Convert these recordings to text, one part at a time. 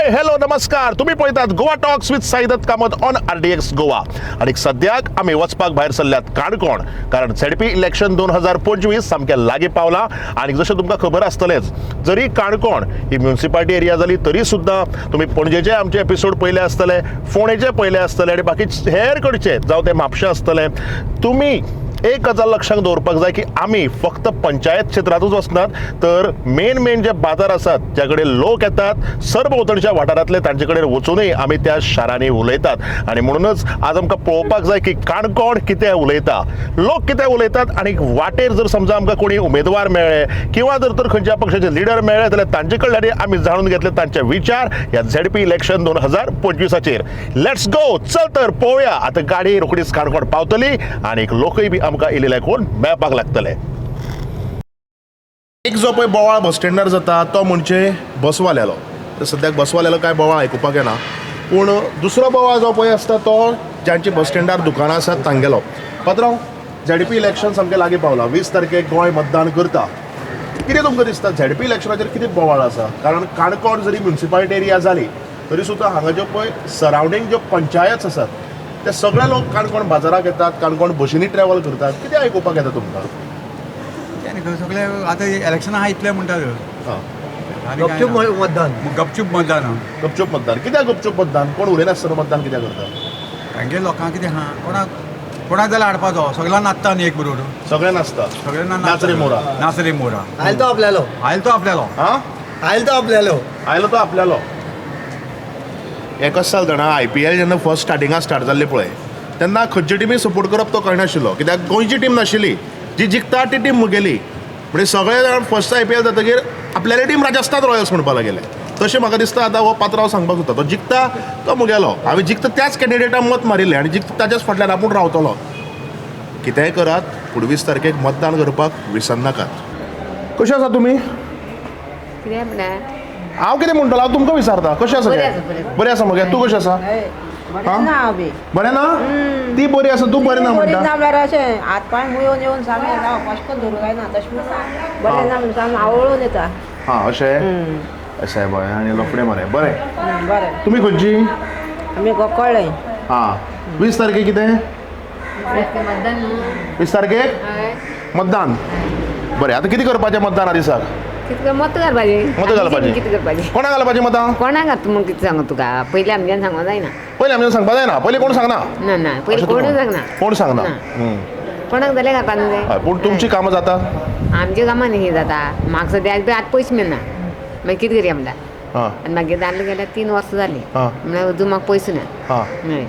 हाय, hello, नमस्कार. तुम्ही पळयतात Goa talks with Saidatt Kamat on RDX Goa. आनी सद्याक आमी वचपाक भायर सरल्यात काणकोण, कारण झेडपी इलेक्शन 2025 सामकें लागीं पावलां. आनी जशें तुमकां खबर आसतलेंच, जरी काणकोण ही म्युनिसिपालिटी एरिया जाली तरी सुद्दां तुमी पणजेचे आमचे एपिसोड पळयले आसतले, फोंडेचे पळयले आसतले आनी बाकी हेर कडचे, जावं ते म्हापशें आसतले. तुमी एक गजाल लक्षांत दवरपाक जाय की आमी फक्त पंचायत क्षेत्रांतूच वचनात, तर मेन मेन जे बाजार आसात, ज्या कडेन लोक येतात सरभोंवतणच्या वाठारांतले, तांचे कडेन वचुनूय आमी त्या शारांनी उलयतात. आनी म्हणूनच आज आमकां पळोवपाक जाय की काणकोण कितें उलयता, लोक कितें उलयतात. आनी वाटेर जर समजा आमकां कोणी उमेदवार मेळ्ळे किंवा जर तर खंयच्या पक्षाचे लिडर मेळ्ळे जाल्यार तांचे कडल्यान आमी जाणून घेतले तांचे विचार ह्या झेडपी इलेक्शन 2025चेर. Let's go, चल तर पळोवया. आतां गाडी रोखडीच काणकोण पावतली आनी लोकय बी आमकां इल्ले कोण मेळपाक लागतले. एक जो पळय बोवाळ बस स्टँडार जाता तो म्हणजे बसवाल्यालो. तर सद्याक बसवाल्यालो कांय बोवाळ आयकुपाक येना, पूण दुसरो बोवाळ जो पळय आसता तो ज्यांची बस स्टँडार दुकानां आसात तांगेलो. पात्रांव, झेडपी इलेक्शन सामकें लागीं पावलां. 20 तारखेक गोंय मतदान करता. कितें तुमकां दिसता, झेडपी इलेक्शनाचेर कितें बोवाळ आसा? कारण काणकोण जरी म्युनिसिपालिटी एरिया जाली तरी सुद्दां हांगा ज्यो पळय सरावंडींग ज्यो पंचायत आसात ते सगळे लोक काणकोण बाजाराक येतात, काणकोण बशींनी ट्रॅवल करतात. कितें आयकुपाक येता तुमकां? तें सगळे आतां इलेक्शन आहा इतलें म्हणटात. हां. आनी कांय गपचूप ना. मतदान. गपचूप मतदान. गपचूप मतदान कित्याक? गपचूप मतदान, कोण उलयनासतना मतदान कित्याक करता? तांगे लोकांक कितें आहा, कोणाक कोणाक जाल्यार हाडपाचो, सगळ्यांक नाचता न्ही एक बरोबर. सगळे नाचता. सगळ्यांना. नाच रे मोरा. नाच रे मोरा. आयल तो आपल्यालो. आयल तो आपल्यालो. हां. आयल तो आपल्यालो. आयलो तो आपल्यालो. हें कशें जालें जाणा, आयपीएल जेन्ना फर्स्ट स्टार्टिंगाक स्टार्ट जाल्ली पळय, तेन्ना खंयची टिमी सपोर्ट करप तो कळनाशिल्लो, कित्याक गोंयची टीम नाशिल्ली. जी जिखता ती टीम मुगेली. म्हणजे सगळे जाण फर्स्ट आयपीएल जातकीर आपल्याली टीम राजस्थान रॉयल्स म्हणपाक लागले. तशें म्हाका दिसता आतां हो पात्रांव सांगपाक सोदता, तो जिखता तो मुगेलो. हांवें जिखता त्याच कॅन्डिडेटाक मत मारिल्लें आनी जिखता ताच्याच फाटल्यान आपूण रावतलो. कितेंय करात, पूण 20 तारखेक मतदान करपाक विसरनाकात. कशें आसा तुमी? कितें म्हळ्यार? हांव कितें म्हणटलो, हांव तुमकां विचारता, कशें आसा? बरें तें? आसा, बरें. बरें आसा मगे? तूं कशें आसा? बरें ना हांव बी. बरें ना? ती बरी आसा, तूं बरें ना बरी म्हणटा. ना म्हळ्यार अशें हात पांय मुयोन येवन सामकें हांव कशें करून धरूंक जायना तशें म्हणून बरें ना म्हणून सामकें आवळून येता. हां, अशें अशें. बरें, आनी लफडें मरे. बरें. बरें. तुमी खंयची? आमी गोकळ्ळे. हां, 20 तारखेक कितें? मतदान. 20 तारखेक मतदान. बरें, आतां कितें करपाचें मतदाना दिसाक? कितें मत घालपाचें. मतां घालपाचीं. कितें करपाचें? कोणाक घालपाचीं मतां? कोणाक घालता म्हूण कितें सांगू तुका? पयलीं आमच्यान सांगूंक जायना. पयलीं आमच्यान सांगपा जायना? पयलीं कोण सांगना? ना ना, पयलीं अशें तूं कोणूच म्हण. सांगना. कोण सांगना? ना. हम्म. कोणाक जाल्यार घालपा न्हू. हय, पूण तुमची कामां जाता? आमच्या कामां न्ही जाता. म्हाका सद्या आतां पयशे मेळना, मागीर कितें करया म्हणटा. आनी मागीर दादलो गेल्यार 3 वर्सां जालीं. म्हळ्यार अजून म्हाका पयशे ना. हय,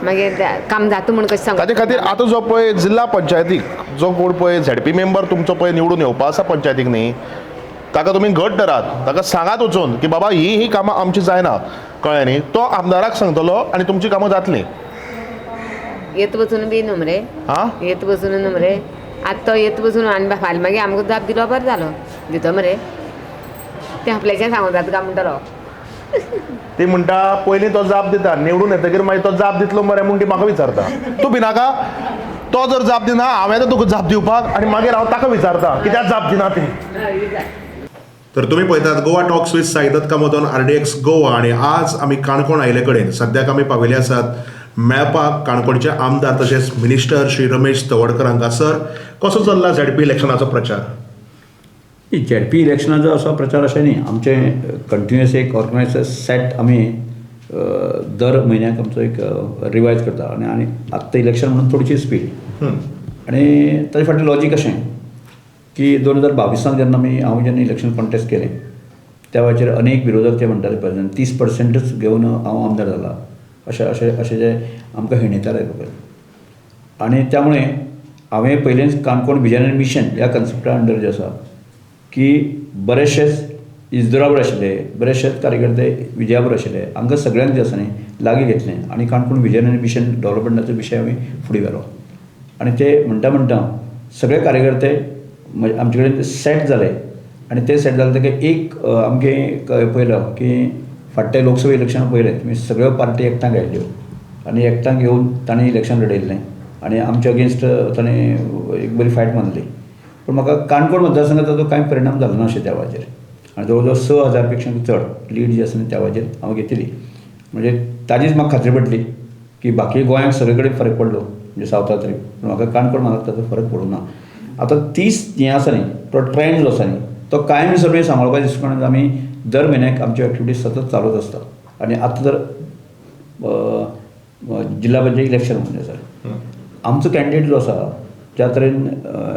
मागीर काम जाता म्हूण कशें सांगू? ताजे खातीर आतां जो पळय जिल्हा पंचायतीक जो कोण पळय झेडपी मेंबर तुमचो पळय निवडून येवपा आसा पंचायतीक न्ही, ताका तुमी घट धरात. ताका सांगात वचून की बाबा, ही ही कामां आमची जायना, कळ्ळें न्ही? तो आमदाराक सांगतलो आनी तुमची कामां जातलीं. येत बसून बी न्हू मरे. आं. येत बसून न्हू मरे. आतां तो येत बसून आनी फाल्यां मागीर आमकां जाप दिलो, बरें जालो. दितो मरे तें आपल्याच्यान सांगूं जाता काय म्हणटलो. ती म्हणटा, पयलीं तो जाप दिता, निवडून येतकीर मागीर तो जाप दितलो मरे म्हूण ती म्हाका विचारता. तूं भिनाका. तो जर जाप दिना, हांवें तुका जाप दिवपाक आनी मागीर हांव ताका विचारता कित्याक जाप दिना ती. तर तुम्ही पळयतात Goa talks with Saidatt Kamat on RDX Goa. आणि आज आमी काणकोण आयिल्ले कडेन सद्याक आमी पाविल्ले आसात मेळपाक काणकोणचे आमदार तशेंच मिनिस्टर श्री रमेश तवडकर हांकां. सर, कसो चल्ला झेडपी इलेक्शनाचो प्रचार? झेडपी इलेक्शनाचो असो प्रचार अशें न्ही, आमचें कंटिन्युअस एक ऑर्गनायज सेट आमी दर म्हयन्याक आमचो एक रिवायज करता. आनी आनी आत्तां इलेक्शन म्हणून थोडीशी स्पीड. आनी ताजे फाटलें लॉजीक अशें की 2022 जेन्ना आमी हांव जेन्ना इलेक्शन कॉन्टेस्ट केलें, त्या वेळाचेर अनेक विरोधक ते म्हणटाले पळय, 30 पर्संटच घेवन हांव आमदार जाला, अशें अशें अशें जे आमकां हिणयताले लोक. आनी त्यामुळे हांवें पयलेंच काणकोण विजन आनी मिशन ह्या कन्सेप्टा अंडर जे आसा की बरेचशेच इजदोरा आशिल्ले, बरेचशेच कार्यकर्ते विजयापूर आशिल्ले, हांकां सगळ्यांक जे आसा न्ही लागीं घेतलें आनी काणकोण विजन आनी मिशन डेवलपमेंटाचो विशय हांवें फुडें व्हेलो. आनी ते म्हणटा म्हणटा सगळे कार्यकर्ते आमचे कडेन सेट जाले. आनी ते सेट जाले तेका एक आमगे पळयलो की फाटल्या लोकसभा इलेक्शनाक पळयलें तुमी, सगळ्यो पार्टी एकठांय आयल्यो आनी एकठांय येवन तांणी इलेक्शन लडयल्लें आनी आमच्या अगेन्स्ट ताणें एक बरी फायट मारली. पूण म्हाका काणकोण मतदारसंघात ताचो कांय परिणाम जालो ना अशें त्या वेळाचेर. आनी जवळ जवळ 6,000 पेक्षा चड लीड जी आसा त्या वेळाचेर हांव घेतिल्ली. म्हणजे ताजीच म्हाका खात्री पडली की बाकी गोंयांक सगळे कडेन फरक पडलो, म्हणजे सावथाक तरी, पूण म्हाका काणकोण म्हालाक ताचो फरक पडूंक ना. आतां तीच हें आसा न्ही, तो ट्रेंड जो आसा न्ही तो कायम सगळें सांबाळपाचें दृश्टीकोणान आमी दर म्हयन्याक आमच्यो एक्टिविटीज सतत चालूच आसता. आनी आतां जर जिल्हा पंचायत इलेक्शन म्हणजे आसा, आमचो कॅन्डिडेट जो आसा ज्या तरेन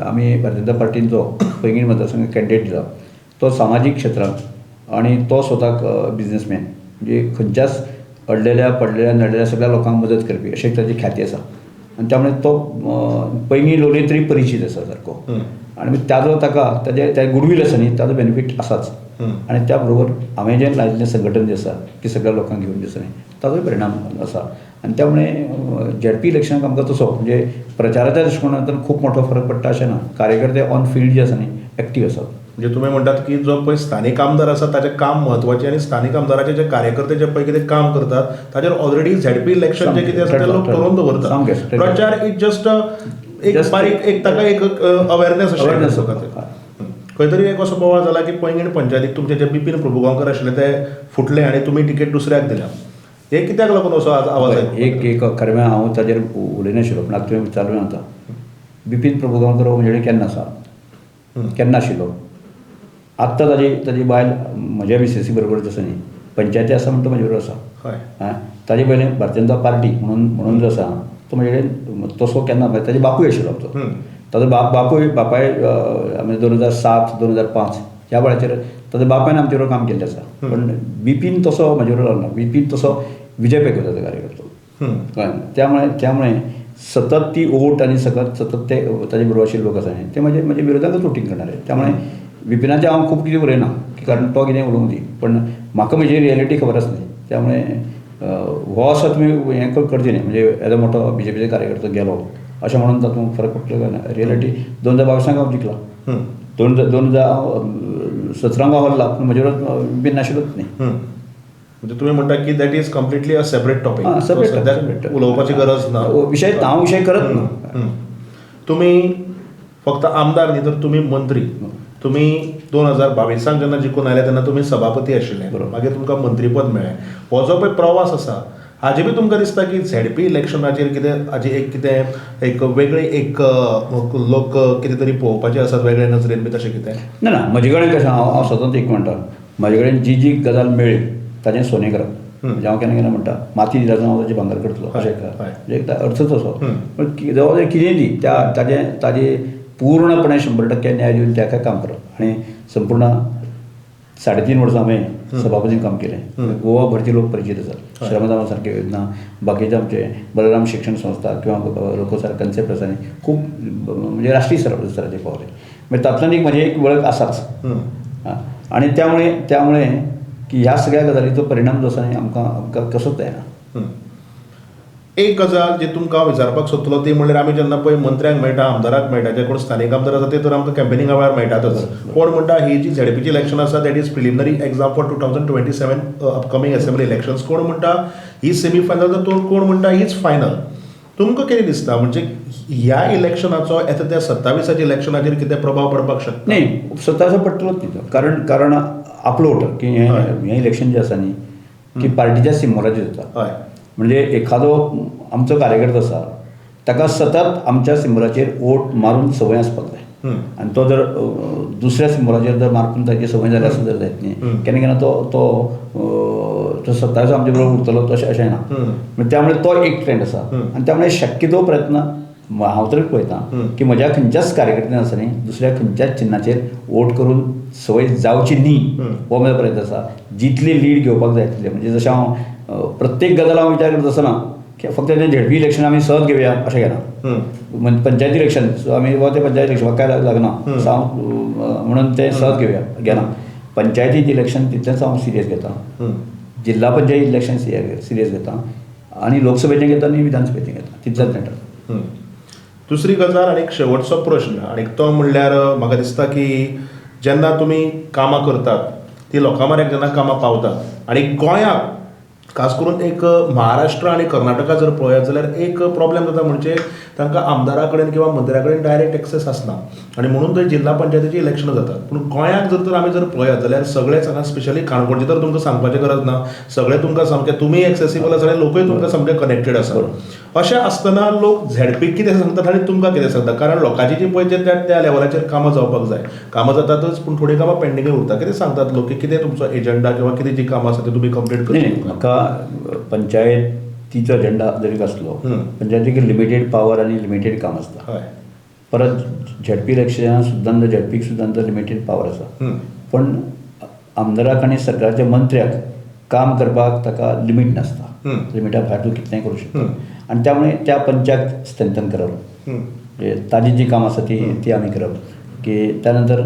आमी भारतीय जनता पार्टीन जो पैंगीण मतदारसंघ कॅन्डिडेट दिला तो सामाजीक क्षेत्रांत आनी तो स्वताक बिजनेसमॅन, म्हणजे खंयच्याच अडलेल्या पडलेल्या नडलेल्या सगळ्या लोकांक मदत करपी अशें ताची ख्याती आसा. आनी त्यामुळे तो पैंगीण लोलयें तरी परिचीत आसा सारको, आनी ताजो ताका ताजे त्या गुडवील आसा न्ही ताजो बेनिफीट आसाच. आनी त्या बरोबर हांवें जें लायिल्लें संघटन जें आसा की सगळ्या लोकांक घेवन जें आसा न्ही ताजोय परिणाम आसा. आनी त्यामुळे झेडपी इलेक्शनाक आमकां तसो म्हणजे प्रचाराच्या दृश्टिकोनांतल्यान खूब मोठो फरक पडटा अशें ना, कार्यकर्ते ऑन फिल्ड जे आसा न्ही एक्टीव आसात. म्हणजे तुमी म्हणटात की जो पळय स्थानीक आमदार आसा ताचें काम म्हत्वाचें आनी स्थानीक आमदाराचे जे कार्यकर्ते जे पळय कितें काम करतात ताचेर ऑलरेडी झेडपी इलेक्शन जें कितें आसा तें लोक ठरोवन दवरतात. प्रचार is just एक बारीक एक ताका एक अवेरनेस अशें. खंय तरी एक असो बोवाळ जाला की पैंगीण पंचायतीक तुमचे जे बिपीन प्रभुगांवकर आशिल्ले ते फुटले आनी तुमी तिकेट दुसऱ्याक दिल्या, हे कित्याक लागून असो आवाज? एक एक खरें म्हळ्यार हांव ताजेर उलयनाशिल्लो, पूण आतां तुवें विचारलें आतां बिपीन प्रभुगांवकर हो म्हजे कडेन केन्ना आसा, केन्ना आशिल्लो, आत्तां ताजी ताजी बायल म्हज्या मिसेसी बरोबर आसा न्ही, पंचायती आसा म्हणटा म्हजे बरोबर आसा. आं, ताजे पयलें भारतीय जनता पार्टी म्हणून म्हणून जो आसा तो म्हजे कडेन तसो केन्ना, ताजे बापूय आशिल्लो आमचो, ताजो बापूय बापाय आमी 2007 2005 ह्या वेळाचेर ताजो बापायन आमचे बरोबर काम केल्लें आसा. पूण बिपीन तसो म्हजे बरोबर ना, बिपीन तसो विजय पेखुदाचो कार्यकर्तो, कळ्ळें? त्यामुळे त्यामुळे सतत ती ओट आनी सतत सतत ते ताजे बरोबर आशिल्ले लोक आसा न्ही ते म्हजे म्हजे विरोधाकच वोटींग करणारे. त्यामुळे बिपिनाचें हांव खूब कितें उलयना की कारण तो कितें उलोवंक दी, पण म्हाका म्हजी रियलिटी खबर आसा न्ही. त्यामुळे हो असो तुमी हें करचें न्ही, म्हणजे येदो मोठो बीजेपीचो कार्यकर्तो गेलो अशें म्हणून तातूंत फरक पडटलो काय ना. रियलिटी 2022 हांव जिखला, 2017 हांव हरला, पूण म्हजे बरोबर बिपीन नाशिल्लोच न्ही. म्हणजे तुमी म्हणटा की that is completely a separate topic, separate, उलोवपाची गरज ना, विशय हांव विशय करत ना. तुमी फक्त आमदार न्ही तर तुमी मंत्री. तुमी 2022 जेन्ना जिखून आयले तेन्ना तुमी सभापती आशिल्ले, मागीर तुमकां मंत्रीपद मेळ्ळें. हो जो पळय प्रवास आसा हाजे बी तुमकां दिसता की झेडपी इलेक्शनाचेर कितें हाजी एक कितें एक वेगळी एक लोक कितें तरी पळोवपाचे आसात वेगळे नजरेन बी तशें कितें ना? ना, म्हजे कडेन कशें हांव सदांच एक म्हणटा, म्हजे कडेन जी जी गजाल मेळ्ळी ताजें सोनें करप. म्हणजे हांव केन्ना केन्ना म्हणटा माती दिल्यार हांव ताजें भांगर करतलो अशें, म्हणजे एक अर्थच असो. पूण जवळ जवळ कितें दी त्या ताजें ताजें पूर्णपणे 100% न्याय दिवन ताका काम करप. आनी संपूर्ण 3.5 वर्सां हांवें सभापतीन काम केलें. गोवा भरचे लोक परिचित आसात, श्रमदाना सारखे योजना, बाकीचे आमचे बलराम शिक्षण संस्था किंवा लोकसार कन्सेप्ट आसा न्ही खूब म्हणजे राष्ट्रीय स्तराचेर पावले. मागीर तातूंतल्यान एक म्हजी एक वळख आसाच. आनी त्यामुळे त्यामुळे की ह्या सगळ्या गजालीचो परिणाम जो आसा न्ही आमकां आमकां कसोच जायना. एक गजाल जी तुमकां हांव विचारपाक सोदतलो ती म्हणल्यार आमी जेन्ना पळय मंत्र्यांक मेळटा, आमदाराक मेळटा, जे कोण स्थानीक आमदार आसा ते तर आमकां कॅम्पेनिंगा वेळार मेळटातच. कोण म्हणटा ही जी झेडपीची इलेक्शन आसा that is preliminary exam for 2027 upcoming assembly elections, कोण म्हणटा ही सेमी फायनल, तर कोण म्हणटा हीच फायनल. तुमकां कितें दिसता म्हणजे ह्या इलेक्शनाचो येता त्या 27 इलेक्शनाचेर कितें प्रभाव पडपाक शकता? न्ही, 27 पडटलोच न्ही तो, कारण कारण आपलो वोटर की हें इलेक्शन जें आसा न्ही की पार्टीच्या सिंबलाचेर जाता. म्हणजे एखादो आमचो कार्यकर्तो आसा ताका सतत आमच्या सिंबलाचेर वोट मारून संवय आसपाक जाय, आनी तो जर दुसऱ्या सिंबलाचेर जर मारून ताची संवय जाली आसत जर जायत न्ही, केन्ना केन्ना तो तो तो 27 आमचे बरोबर उरतलो तशें अशें ना. त्यामुळे तो एक ट्रेंड आसा. आनी त्यामुळे शक्यतो प्रयत्न हांव तरी पळयता की म्हज्या खंयच्याच कार्यकर्त्यान आसा न्ही दुसऱ्या खंयच्याच चिन्नाचेर वोट करून संवय जावची न्ही हो म्हजो प्रयत्न आसा. जितली लीड घेवपाक जाय तितले, म्हणजे जशें हांव प्रत्येक गजाल हांव विचार करता आसतना की फक्त तें झेडपी इलेक्शन आमी सहज घेवया अशें घेना. पंचायती इलेक्शन आमी वा तें पंचायत इलेक्शन म्हाका काय लागना हांव म्हणून तें सहज घेवया घेना. पंचायतीचें इलेक्शन तितलेंच हांव सिरियस घेता, जिल्हा पंचायत इलेक्शन सिरियस घेता, आनी लोकसभेचें घेता आनी विधानसभेचें घेता, तितलेंच मेळटा. दुसरी गजाल आनी एक शेवटचो प्रश्न, आनी तो म्हणल्यार म्हाका दिसता की जेन्ना तुमी कामां करतात ती लोकां मेरेन जेन्ना कामां पावतात आनी गोंयाक खास करून एक महाराष्ट्र आनी कर्नाटका जर पळयत जाल्यार एक प्रॉब्लेम जाता, म्हणजे तांकां आमदारा कडेन किंवा मंत्र्या कडेन डायरेक्ट एक्सेस आसना आनी म्हणून थंय जिल्हा पंचायतीची इलेक्शनां जातात. पूण गोंयांत जर तर आमी जर पळयत जाल्यार सगळेच हांगा स्पेशली काणकोणचे तर तुमकां सांगपाचें गरज ना, सगळे तुमकां सामके तुमी एक्सेसिबल आसा आनी लोकूय तुमकां सामके कनेक्टेड आसा. अशें आसतना लोक झेडपीक कितें सांगतात आनी तुमकां कितें सांगतात, कारण लोकांची जी पळय त्या त्या लेवलाचेर कामां जावपाक जाय, कामां जातातच पूण थोडीं कामां पेंडिंगूय उरता. कितें सांगतात लोक की कितें तुमचो एजंडा किंवा कितें जी कामां आसा ती तुमी कंप्लीट करता? म्हाका पंचायतीचो एजेंडा जरी आसलो, पंचायतीक लिमिटेड पावर आनी लिमिटेड काम आसता. परत झेडपी इलेक्शनां सुद्दां झेडपीक सुद्दां लिमिटेड पावर आसा, पण आमदाराक आनी सरकारच्या मंत्र्याक काम करपाक ताका लिमीट नासता, लिमिटा भायर तूं कितलेंय करूं शकता. आनी त्यामुळे त्या पंचाक स्ट्रेंथन करप, म्हणजे ताजी जी कामां आसा ती ती आमी करप, की त्यानंतर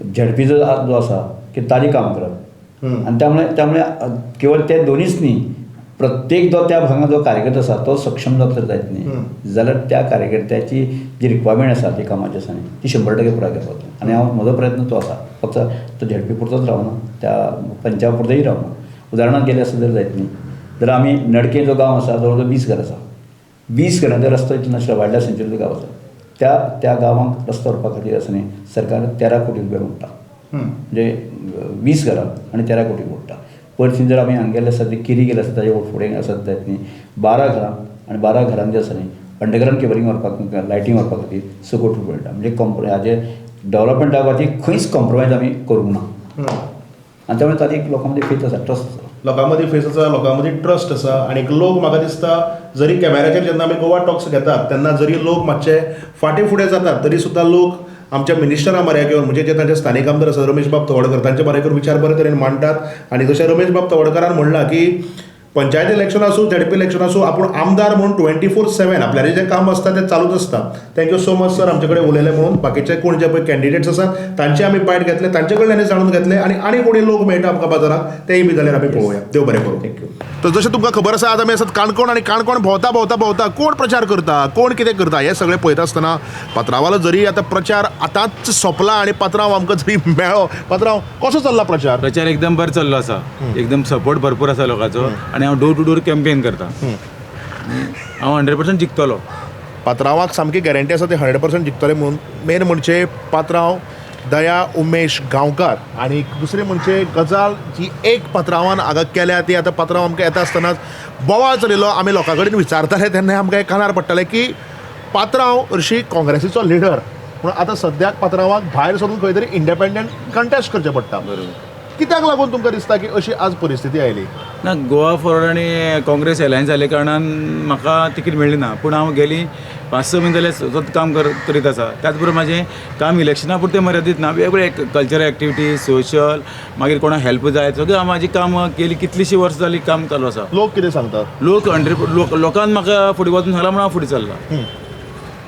झेडपीचो जो आसा की ताजी काम करप. आनी त्यामुळे त्यामुळे केवळ ते दोनीच न्ही, प्रत्येक जो त्या भागांत जो कार्यकर्तो आसा तो सक्षम जातलो जायत न्ही जाल्यार त्या कार्यकर्त्याची जी रिक्वायरमेंट आसा ती कामाची आसा न्ही ती 100% पुराय करपाक. आनी हांव म्हजो प्रयत्न तो आसा, फक्त तो झेडपी पुरतोच रावना, त्या पंचा पुरतोय रावना. उदाहरणांत गेले आसा जर जायत न्ही जर आमी नडके जो गांव आसा जवळ जवळ 20 घर आसा, 20 घरांचो रस्तो इतलो नाशिल्लो, वायल्ड लायफ सेंच्युरीचो गांव आसा, त्या त्या गांवांक रस्तो व्हरपा खातीर आसा न्ही सरकार 13 कोटी रुपया मोडटा, म्हणजे 20 घरां आनी 13 कोटी मोडटा. पयर जर आमी हांगा गेल्ले आसा ती केरी गेले आसा ताजे फुडें आसा जायत न्ही 12 घरां आनी 12 घरां जी आसा न्ही अंडरग्रावंड केबलिंग व्हरपाक, लायटींग व्हरपा खातीर 6 कोटी रुपया मेळटा. म्हणजे हाजे डेवलपमेंटा खातीर खंयच कॉम्प्रोमायज आमी करूंक ना, आनी त्यामुळे ताजी एक लोकां मदीं फेथ आसा, ट्रस्ट आसा, लोकां मदीं फेस आसा, लोकां मदीं ट्रस्ट आसा. आनी लोक म्हाका दिसता जरी कॅमेराचेर जेन्ना आमी गोवा टॉक्स घेतात तेन्ना जरी लोक मातशे फाटीं फुडें जातात तरी सुद्दां लोक आमच्या मिनिस्टरा म्हऱ्याक येवन, म्हणजे जे तांचे स्थानीक आमदार आसा रमेश बाब तवडकर, तांच्या म्हऱ्याक येवन विचार बरे तरेन मांडटात. आनी जशें रमेश बाब तवडकरान म्हणलां की पंचायत इलेक्शन आसूं झेडपी इलेक्शन आसूं, आपूण आमदार म्हणून 24/7 आपल्याचें जें काम आसता तें चालूच आसता. Thank you so much sir आमचे कडेन उलयले म्हणून. बाकीचे कोण जे पळय कॅन्डिडेट्स आसात तांचे आमी बायट घेतले, तांचे कडल्यान जाणून घेतले आनी आनी कोणी लोक मेळटा आमकां बाजारांत तेय बी जाल्यार आमी पळोवया. देव बरें करूं. Thank you. तर जशें तुमकां खबर आसा आज आमी आसात काणकोण आनी काणकोण भोंवता भोंवता भोंवता कोण प्रचार करता, कोण कितें करता हें सगळें पळयता आसतना पात्रांवालो जरी आतां प्रचार आतांच सोंपला आनी पात्रांव आमकां जरी मेळ्ळो, पात्रांव कसो चल्ला प्रचार? प्रचार एकदम बरो चल्लो आसा, एकदम सपोर्ट भरपूर आसा लोकांचो आनी हांव डोर टू डोर कॅम्पेन करता. हांव 100% जिखतलो. पात्रांवाक सामकी गॅरंटी आसा ते 100% जिखतले म्हणून. मेन म्हणजे पात्रांव दया उमेश गांवकार. आनी दुसरें म्हणजे गजाल जी एक पात्रांवान हांगा केल्या ती आतां पात्रांव आमकां येता आसतनाच बोवाळ चलिल्लो, आमी लोकां कडेन विचारताले तेन्ना आमकां एक कानार पडटालें की पात्रांव हरशीं काँग्रेसीचो लिडर, पूण आतां सद्याक पात्रांवाक भायर सरून खंय तरी इंडिपेंडंट कंटेस्ट करचें पडटा. कित्याक लागून तुमकां दिसता की अशी आज परिस्थिती आयली? ना, गोवा फॉरवर्ड आनी काँग्रेस एलायन्स जाले कारणान म्हाका तिकीट मेळ्ळी ना, पूण हांव गेली 5-6 म्हयने जाले सतत काम करीत आसा. त्याच बरोबर म्हाजें काम इलेक्शना पुरतें मर्यादीत ना, वेगवेगळे कल्चरल एक्टिविटीज, सोशल, मागीर कोणाक हेल्प जाय सगळें हांव म्हाजें काम केली कितलींशीं वर्सां जालीं काम चालू आसा. लोक कितें सांगतात? लोक 100 लोकान म्हाका फुडें वचून सांगलां म्हणून हांव फुडें चल्लां.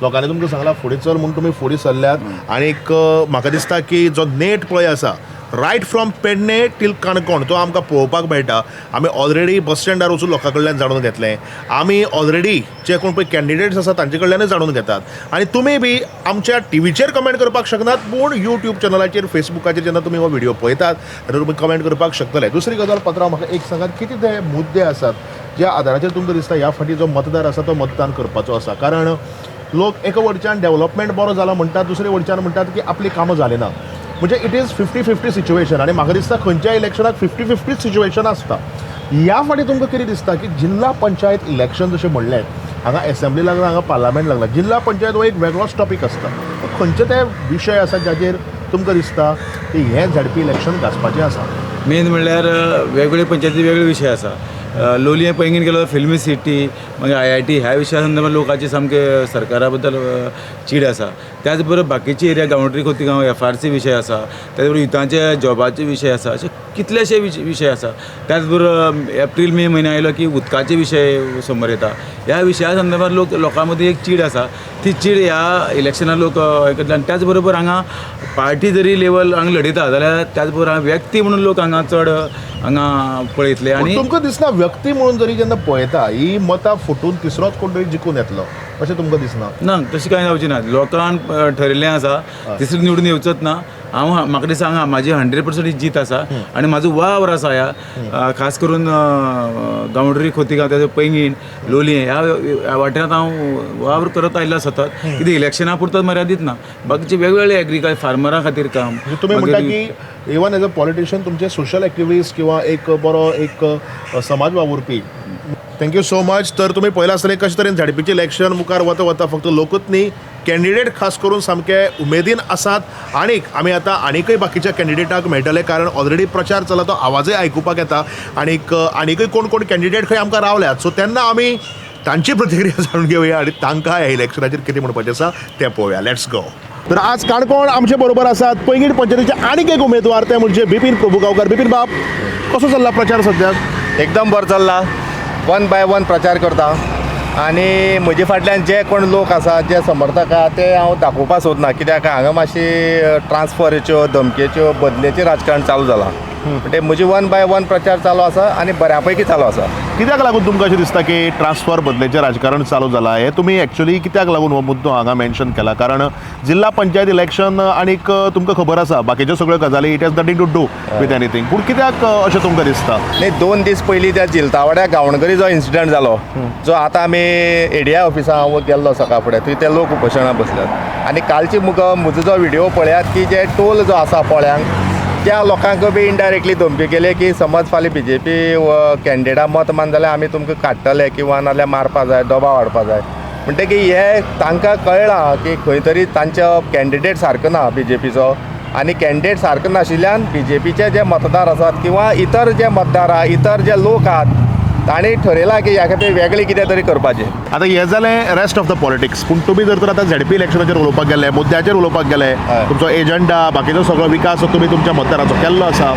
लोकांनी तुमकां सांगलां फुडें चल म्हूण तुमी फुडें सरल्यात. आनीक म्हाका दिसता की जो नेट पळय आसा right from Pedne till Canacona तो आमकां पळोवपाक मेळटा. आमी ऑलरेडी बस स्टँडार वचून लोकां कडल्यान जाणून घेतलें, आमी ऑलरेडी जे कोण पळय कॅन्डिडेट्स आसा तांचे कडल्यानूय जाणून घेतात. आनी तुमी बी आमच्या टिवीचेर कमेंट करपाक शकनात, पूण यूट्यूब चॅनलाचेर, फेसबुकाचेर जेन्ना तुमी हो व्हिडियो पळयतात तेन्ना तुमी कमेंट करपाक शकतले. दुसरी गजाल पात्रांव म्हाका एक सांगात, कितें ते मुद्दे आसात ज्या आदाराचेर तुमकां दिसता ह्या फावटी जो मतदार आसा तो मतदान करपाचो आसा? कारण लोक एका वटच्यान डेवलपमेंट बरो जाला म्हणटात, दुसरे वटच्यान म्हणटात की आपली कामां जालीं ना, म्हणजे it is 50-50 situation. आनी म्हाका दिसता खंयच्याय इलेक्शनाक 50-50 सिच्युएशन आसता. ह्या फावटी तुमकां कितें दिसता की जिल्हा पंचायत इलेक्शन जशें म्हणलें, हांगा एसेंब्ली लागला, हांगा पार्लमेंट लागला, जिल्हा पंचायत हो एक वेगळोच टॉपीक आसता, खंयचे ते विशय आसा जाचेर तुमकां दिसता की हें झेडपी इलेक्शन गाजपाचें आसा? मेन म्हणल्यार वेगवेगळे पंचायती वेगळे विशय आसा. लोलयें पैंगीण गेलो फिल्मी सिटी, मागीर IIT ह्या विशया संदर्भात लोकांची सामके सरकारा बद्दल चीड आसा. त्याच बरोबर बाकीची एरिया गांवठी खोतीगांव FRC विशय आसा, त्याच बरोबर युथांचे जॉबाचे विशय आसा, अशे कितलेशे विशय आसा. त्याच बरोबर एप्रील मे म्हयनो आयलो की उदकाचे विशय समोर येता. ह्या विशया संदर्भात लोकां मदीं एक चीड आसा, ती चीड ह्या इलेक्शनाक लोक हें करतले. आनी त्याच बरोबर हांगा पार्टी जरी लेवल हांगा लढयता जाल्यार त्याच बरोबर हांगा व्यक्ती म्हणून लोक हांगा चड हांगा पळयतले. आनी तुमकां दिसना व्यक्ती म्हणून जरी जेन्ना पळयता ही मतां फुटून तिसरोच कोण तरी जिखून येतलो? अशें तुमकां दिसना? ना, तशें कांय जावचें ना. लोकांक ठरयल्लें आसा तिसरी निवडून येवचोच ना. हांव म्हाका दिसता हांगा म्हाजी 100% जीत आसा आनी म्हाजो वावर आसा ह्या खास करून गांवडोंगरी, खोतिगांव, त्याचे पैंगीण, लोलयें ह्या वाठारांत हांव वावर करत आयिल्लो सतत. कितें इलेक्शना पुरतोच मर्यादीत ना, बाकीचे वेगवेगळे एग्रीकल्चर फार्मरां खातीर काम. तुमी म्हणटा की इवन एज अ पॉलिटिशियन तुमचे सोशल एक्टिविस्ट किंवा एक बरो एक समाज वावुरपी. Thank you so much. तर तुमी पळयलां आसतलें कशे तरेन झेडपीचें इलेक्शन मुखार वता वता फक्त लोकूच न्ही, कॅन्डिडेट खास करून सामके उमेदीन आसात. आनीक आमी आतां आनीकय बाकीच्या कॅन्डिडेटाक मेळटले, कारण ऑलरेडी प्रचार चला तो आवाजय आयकुपाक येता. आनीक आनीकय कोण कोण कॅन्डिडेट खंय आमकां रावल्यात, सो तेन्ना आमी तांची प्रतिक्रिया जाणून घेवया आनी तांकां ह्या इलेक्शनाचेर कितें म्हणपाचें आसा तें पळोवया. Let's go. तर आज काणकोण आमचे बरोबर आसात पैंगीण पंचायतीचे आनीक एक उमेदवार, ते म्हणजे बिपीन प्रभुगांवकार. बिपीन बाब, कसो चल्ला प्रचार सद्याक? एकदम बरो चल्ला. वन बाय वन प्रचार करता आनी म्हजे फाटल्यान जे कोण लोक आसा, जे समर्थक आहा, ते हांव दाखोवपाक सोदना, कित्याक हांगा मातशी ट्रान्सफराच्यो, धमकेच्यो, बदलेचें राजकारण चालू जालां. म्हणजे म्हजी वन बाय वन प्रचार चालू आसा आनी बऱ्या पैकी चालू आसा. कित्याक लागून तुमकां अशें दिसता की ट्रान्सफर बदलेचें राजकारण चालू जालां? हें तुमी एक्चुअली कित्याक लागून हो मुद्दो हांगा मेन्शन केला? कारण जिल्हा पंचायत इलेक्शन आनीक तुमकां खबर आसा बाकीच्यो सगळ्यो गजाली it has nothing to do with anything, पूण कित्याक अशें तुमकां दिसता? न्ही, 2 दीस पयलीं त्या जिलतावाड्या गांवणगरी जो इन्सिडंट जालो, जो आतां आमी एडीआय ऑफिसा हांव गेल्लो सकाळ फुडें, थंय ते लोक उपोशणाक बसल्यात. आनी कालची म्हजो जो व्हिडियो पळयात की जे टोल जो आसा पोळ्यांक, त्या लोकांक बी इनडायरेक्टली धमकी केली की समज फाल्यां बीजेपी कॅन्डिडेटा मत मान जाल्यार आमी तुमकां काडटले किंवा नाजाल्यार मारपा जाय, दबाव हाडपा जाय. म्हणटकीर हे तांकां कळ्ळां की खंय तरी तांचो कॅन्डिडेट सारको ना बीजेपीचो, आनी कॅन्डिडेट सारको नाशिल्ल्यान बीजेपीचे जे मतदार आसात किंवा इतर जे मतदार आहा, इतर जे लोक आहात, तांणी ठरयलां की ह्या खातीर वेगळें कितें तरी करपाचें. आतां हें जालें रेस्ट ऑफ the politics, पूण तुमी जर तर आतां झेडपी इलेक्शनाचेर उलोवपाक गेले, मुद्द्याचेर उलोवपाक गेले, तुमचो एजंडा बाकीचो सगळो विकास तुमी तुमच्या मतदाराचो केल्लो आसा,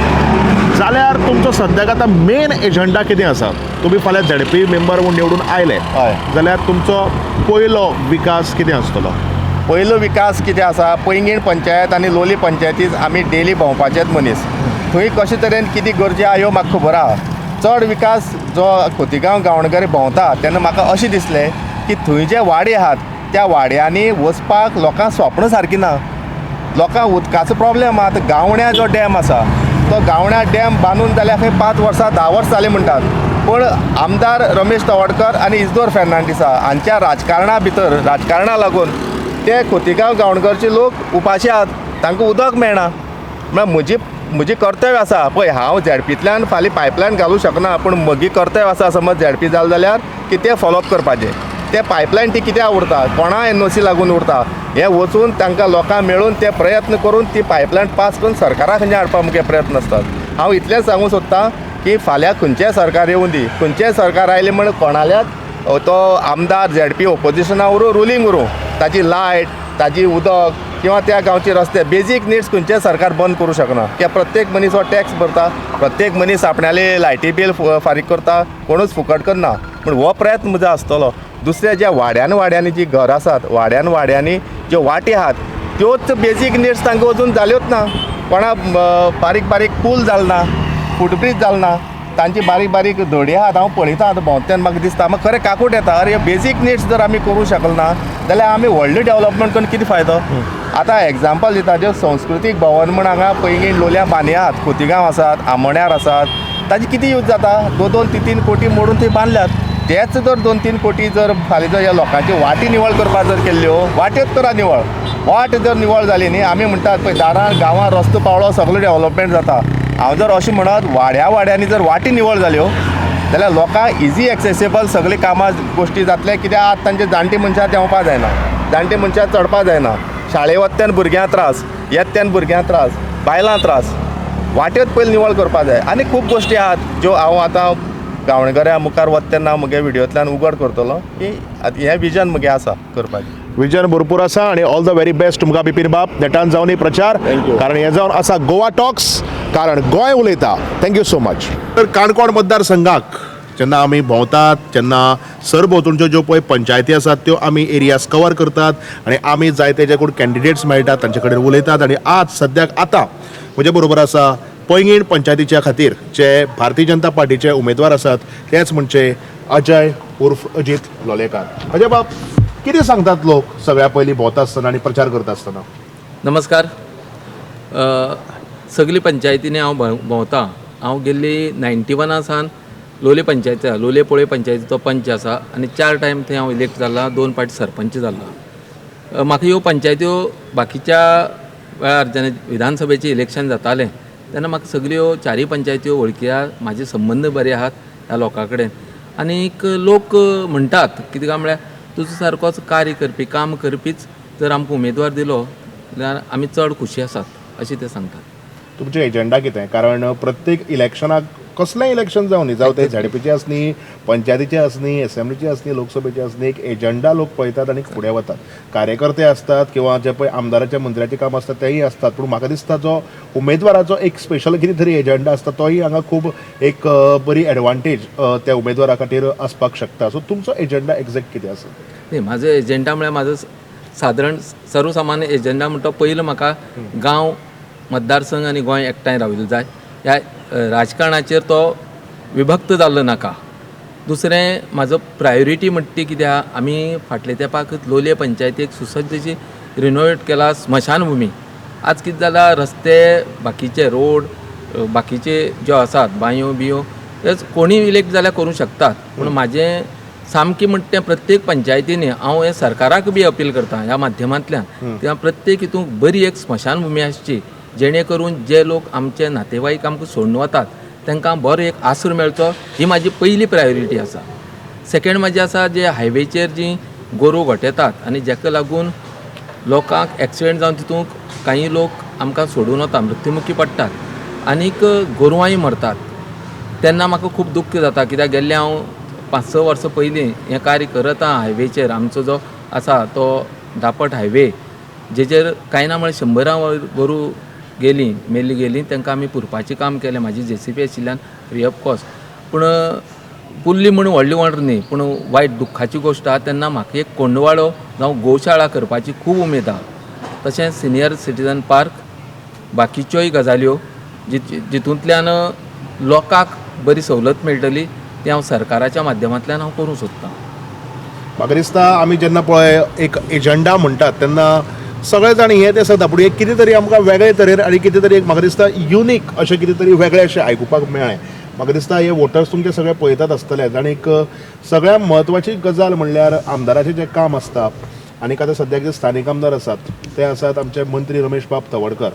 जाल्यार तुमचो सद्याक आतां मेन एजंडा कितें आसा? तुमी फाल्यां झेडपी मेंबर म्हूण निवडून आयले जाल्यार तुमचो पयलो विकास कितें आसतलो? पयलो विकास कितें आसा, पैंगीण पंचायत आनी लोली पंचायतीत आमी डेली भोंवपाचेच मनीस, थंय कशे तरेन कितें गरजे आहा ह्यो म्हाका खबर आहा. चड विकास जो खोतिगांव गांवणगरी भोंवता तेन्ना म्हाका अशें दिसलें की थंय जे वाडे आहात त्या वाड्यांनी वचपाक लोकांक स्वप्न सारकी ना, लोकांक उदकाचो प्रॉब्लेम आहा. आतां गावण्या जो डॅम आसा तो गावण्या डॅम बांदून जाल्यार खंय 5 वर्सां 10 वर्सां जालीं म्हणटात, पूण आमदार रमेश तवडकर आनी इजदोर फेर्नांडीसा हांच्या राजकारणा भितर, राजकारणा लागून ते खोतिगांव गांवणगरचे लोक उपाशी आहात, तांकां उदक मेळना. म्हळ्यार म्हजी कर्तव्य आसा, पळय हांव झेडपींतल्यान फाल्यां पायपलायन घालूं शकना, पूण म्हजी कर्तव्य आसा समज झेडपी जालें जाल्यार की तें फॉलोअप करपाचें. तें पायपलायन ती कित्याक उरता, कोणा एनओसी लागून उरता, हें वचून तांकां लोकांक मेळून ते प्रयत्न करून ती पायपलायन पास करून सरकारा खंयच्या हाडपाक मुगे प्रयत्न आसतात. हांव इतलेंच सांगूंक सोदतां की फाल्यां खंयचें सरकार येवूं दी, खंयचें सरकार आयलें म्हण कोणाल्याच तो आमदार झेडपी ओपोजिशना उरूं, रुलींग उरूं, ताजी लायट, ताजी उदक किंवा त्या गांवचे रस्ते, बेजीक निड्स खंयचें सरकार बंद करूं शकना. कित्याक प्रत्येक मनीस हो टॅक्स भरता, प्रत्येक मनीस आपणाले लायटी बील फारीक करता, कोणूच फुकट करना. पूण हो प्रयत्न म्हजो आसतलो. दुसऱ्या ज्या वाड्यान वाड्यांनी जी घरां आसात, वाड्यान वाड्यांनी ज्यो वाटी आहात, त्योच बेजीक निड्स तांकां अजून जाल्योच ना. कोणा बारीक बारीक पूल जाल ना, फुटब्रीज जाल ना, तांची बारीक बारीक धडी आहात. हांव पळयतां आतां भोंवता तेन्ना म्हाका दिसता, म्हाका खरें काकूट येता, अरे बेजीक निड्स जर आमी करूं शकले ना जाल्यार आमी व्हडलें डेवलपमेंट करून कितें फायदो. आतां एग्जाम्पल दिता, ज्यो संस्कृतीक भवन म्हण हांगा पैंगीण लोलयां बांदयात, खोतिगांव आसात, आमोण्यार आसात, ताजी कितें यूज जाता? 2-2, 3-3 कोटी मोडून थंय बांदल्यात. तेच जर 2-3 कोटी जर फाल्यां जर ह्या लोकांची वाटी निवळ करपाक जर केल्ल्यो, वाट्योच करा निवळ, वाट जर निवळ जाली न्ही, आमी म्हणटात पळय दारार गांवां रस्तो पावळो सगळो डेवलपमेंट जाता. हांव जर अशें म्हणत वाड्या वाड्यांनी जर वाटी निवळ जाल्यो जाल्यार लोकांक इजी एक्सेसेबल सगळीं कामां गोश्टी जातले. कित्याक आतां तांचे जाणटी मनशां देंवपाक जायना, जाणटी मनशां चडपाक जायना, शाळे वता तेन्ना भुरग्यांक त्रास, येता तेन्ना भुरग्यांक त्रास, बायलां त्रास. वाट्योच पयलीं निवळ करपाक जाय. आनी खूब गोश्टी आहात ज्यो हांव आतां गांवणगऱ्या मुखार वता तेन्ना म्हगे व्हिडियोंतल्यान उगड करतलो की हें विजन म्हगे आसा करपाचें. विजन भरपूर आसा आनी ऑल the very best तुमकां बिपीन बाब. नेटान जावनी प्रचार, कारण हें जावन आसा गोवा टॉक्स, कारण गोंय उलयता. Thank you so much. तर काणकोण मतदारसंघाक जेन्ना आमी भोंवतात तेन्ना सरभोंवतणच्यो ज्यो पळय पंचायती आसात त्यो आमी एरियाज कवर करतात आनी आमी जायते जे कोण कॅन्डिडेट्स मेळटात तांचे कडेन उलयतात. आनी आज सद्याक आतां म्हजे बरोबर आसा पैंगीण पंचायतीच्या खातीर जे भारतीय जनता पार्टीचे उमेदवार आसात तेच म्हणजे अजय उर्फ अजीत लोलयेकार. अजय बाब, कितें सांगतात लोक सगळ्या पयलीं भोंवता आसतना आनी प्रचार करता आसतना? नमस्कार. सगळी पंचायतींनी हांव भोंवता. हांव गेल्ली 91 सावन लोलये पंचायती, लोलये पोळे पंचायतीचो पंच आसा आनी 4 टायम थंय हांव इलेक्ट जाला, 2 फावटी सरपंच जाला. म्हाका ह्यो पंचायत्यो बाकीच्या वेळार जेन्ना विधानसभेचें इलेक्शन जातालें तेन्ना म्हाका सगळ्यो 4 पंचायत्यो वळखी आहा, म्हाजे संबंद बरे आहात ह्या लोकां कडेन. आनीक लोक म्हणटात कितें काय म्हळ्यार तुजो सारकोच कार्य करपी, काम करपीच जर आमकां उमेदवार दिलो जाल्यार आमी चड खुशी आसात अशें ते सांगतात. तुमचें एजेंडा कितें? कारण प्रत्येक इलेक्शनाक कसलें इलेक्शन जावं न्ही, जावं तें झेडपीचें आसनी, पंचायतीचें आसनी, एसेंब्लीचें आसनी, लोकसभेचें आसनी, एक एजेंडा लोक पळयतात आनी फुडें वतात. कार्यकर्ते आसतात किंवा जे पळय आमदाराचें मंत्र्याचें काम आसता तेंय आसतात, पूण म्हाका दिसता जो उमेदवाराचो एक स्पेशल कितें तरी एजेंडा आसता तोय हांगा खूब एक बरी एडवांटेज त्या उमेदवारा खातीर आसपाक शकता. सो तुमचो एजेंडा एग्जॅक्ट कितें आसा? न्ही, म्हाजो एजेंडा म्हळ्यार म्हाजो सादारण सर्वसामान्य एजेंडा म्हणटा पयलो म्हाका गांव, मतदारसंघ आनी गोंय एकठांय राविल्लें जाय. ह्या राजकारणाचेर तो विभक्त जाल्लो नाका. दुसरें म्हाजो प्रायोरिटी म्हणटा ती कितें आहा, आमी फाटले तेंपाक लोलये पंचायतीक सुसज्ज अशी रिनोवेट केला स्मशानभुमी. आज कितें जाला, रस्ते बाकीचे रोड बाकीचे ज्यो आसात बांयो बियो तेच कोणीय इलेक्ट जाल्यार करूंक शकतात, पूण म्हाजें सामकें म्हणटा तें प्रत्येक पंचायतींनी हांव हें सरकाराक बी अपील करता ह्या माध्यमांतल्यान त्या प्रत्येक हितूंत बरी एक स्मशानभुमी आसची, जेणे करून जे लोक आमचे नातेवाईक आमकां सोडून वतात तांकां बरो एक आसरो मेळचो, ही म्हाजी पयली प्रायोरिटी आसा. सेकेंड म्हाजी आसा जे हायवेचेर जीं गोरवां गोठेतात आनी जाका लागून लोकांक एक्सिडेंट जावन तितूंत कांय लोक आमकां सोडून वता, मृत्युमुखी पडटात आनीक गोरवांय मरतात, तेन्ना म्हाका खूब दुख्ख जाता. कित्याक गेल्लें हांव 5-6 वर्सां पयलीं हें कार्य करत आहा. हायवेचेर आमचो जो आसा तो दापट हायवे जेचेर कांय ना म्हळ्यार 100 गोरूं गेलीं, मेल्ली गेलीं, तांकां आमी पुरपाचें काम केलें. म्हाजी जेसीबी आशिल्ल्यान फ्री ऑफ कॉस्ट, पूण पुरली म्हूण व्हडली व्हड न्ही, पूण वायट दुख्खाची गोश्ट आहा. तेन्ना म्हाका एक कोंडवाडो जावं गोशाळा करपाची खूब उमेद आहा. तशेंच सिनियर सिटीजन पार्क, बाकीच्योय गजाल्यो जितूंतल्यान लोकांक बरी सवलत मेळटली ती हांव सरकाराच्या माध्यमांतल्यान हांव करूंक सोदतां. म्हाका दिसता आमी जेन्ना पळय एक एजंडा म्हणटात तेन्ना सगळे जाण हें तें सांगता, पूण एक कितें तरी आमकां वेगळे तरेन आनी कितें तरी एक म्हाका दिसता युनीक अशें कितें तरी वेगळें अशें आयकुपाक मेळ्ळें. म्हाका दिसता हे वोटर्स तुमचे सगळे पळयतात आसतलेच. आनी एक सगळ्या म्हत्वाची गजाल म्हणल्यार आमदाराचें जें काम आसता आनी आतां सद्याक जे स्थानीक आमदार आसात ते आसात आमचे मंत्री रमेश बाब तवडकर,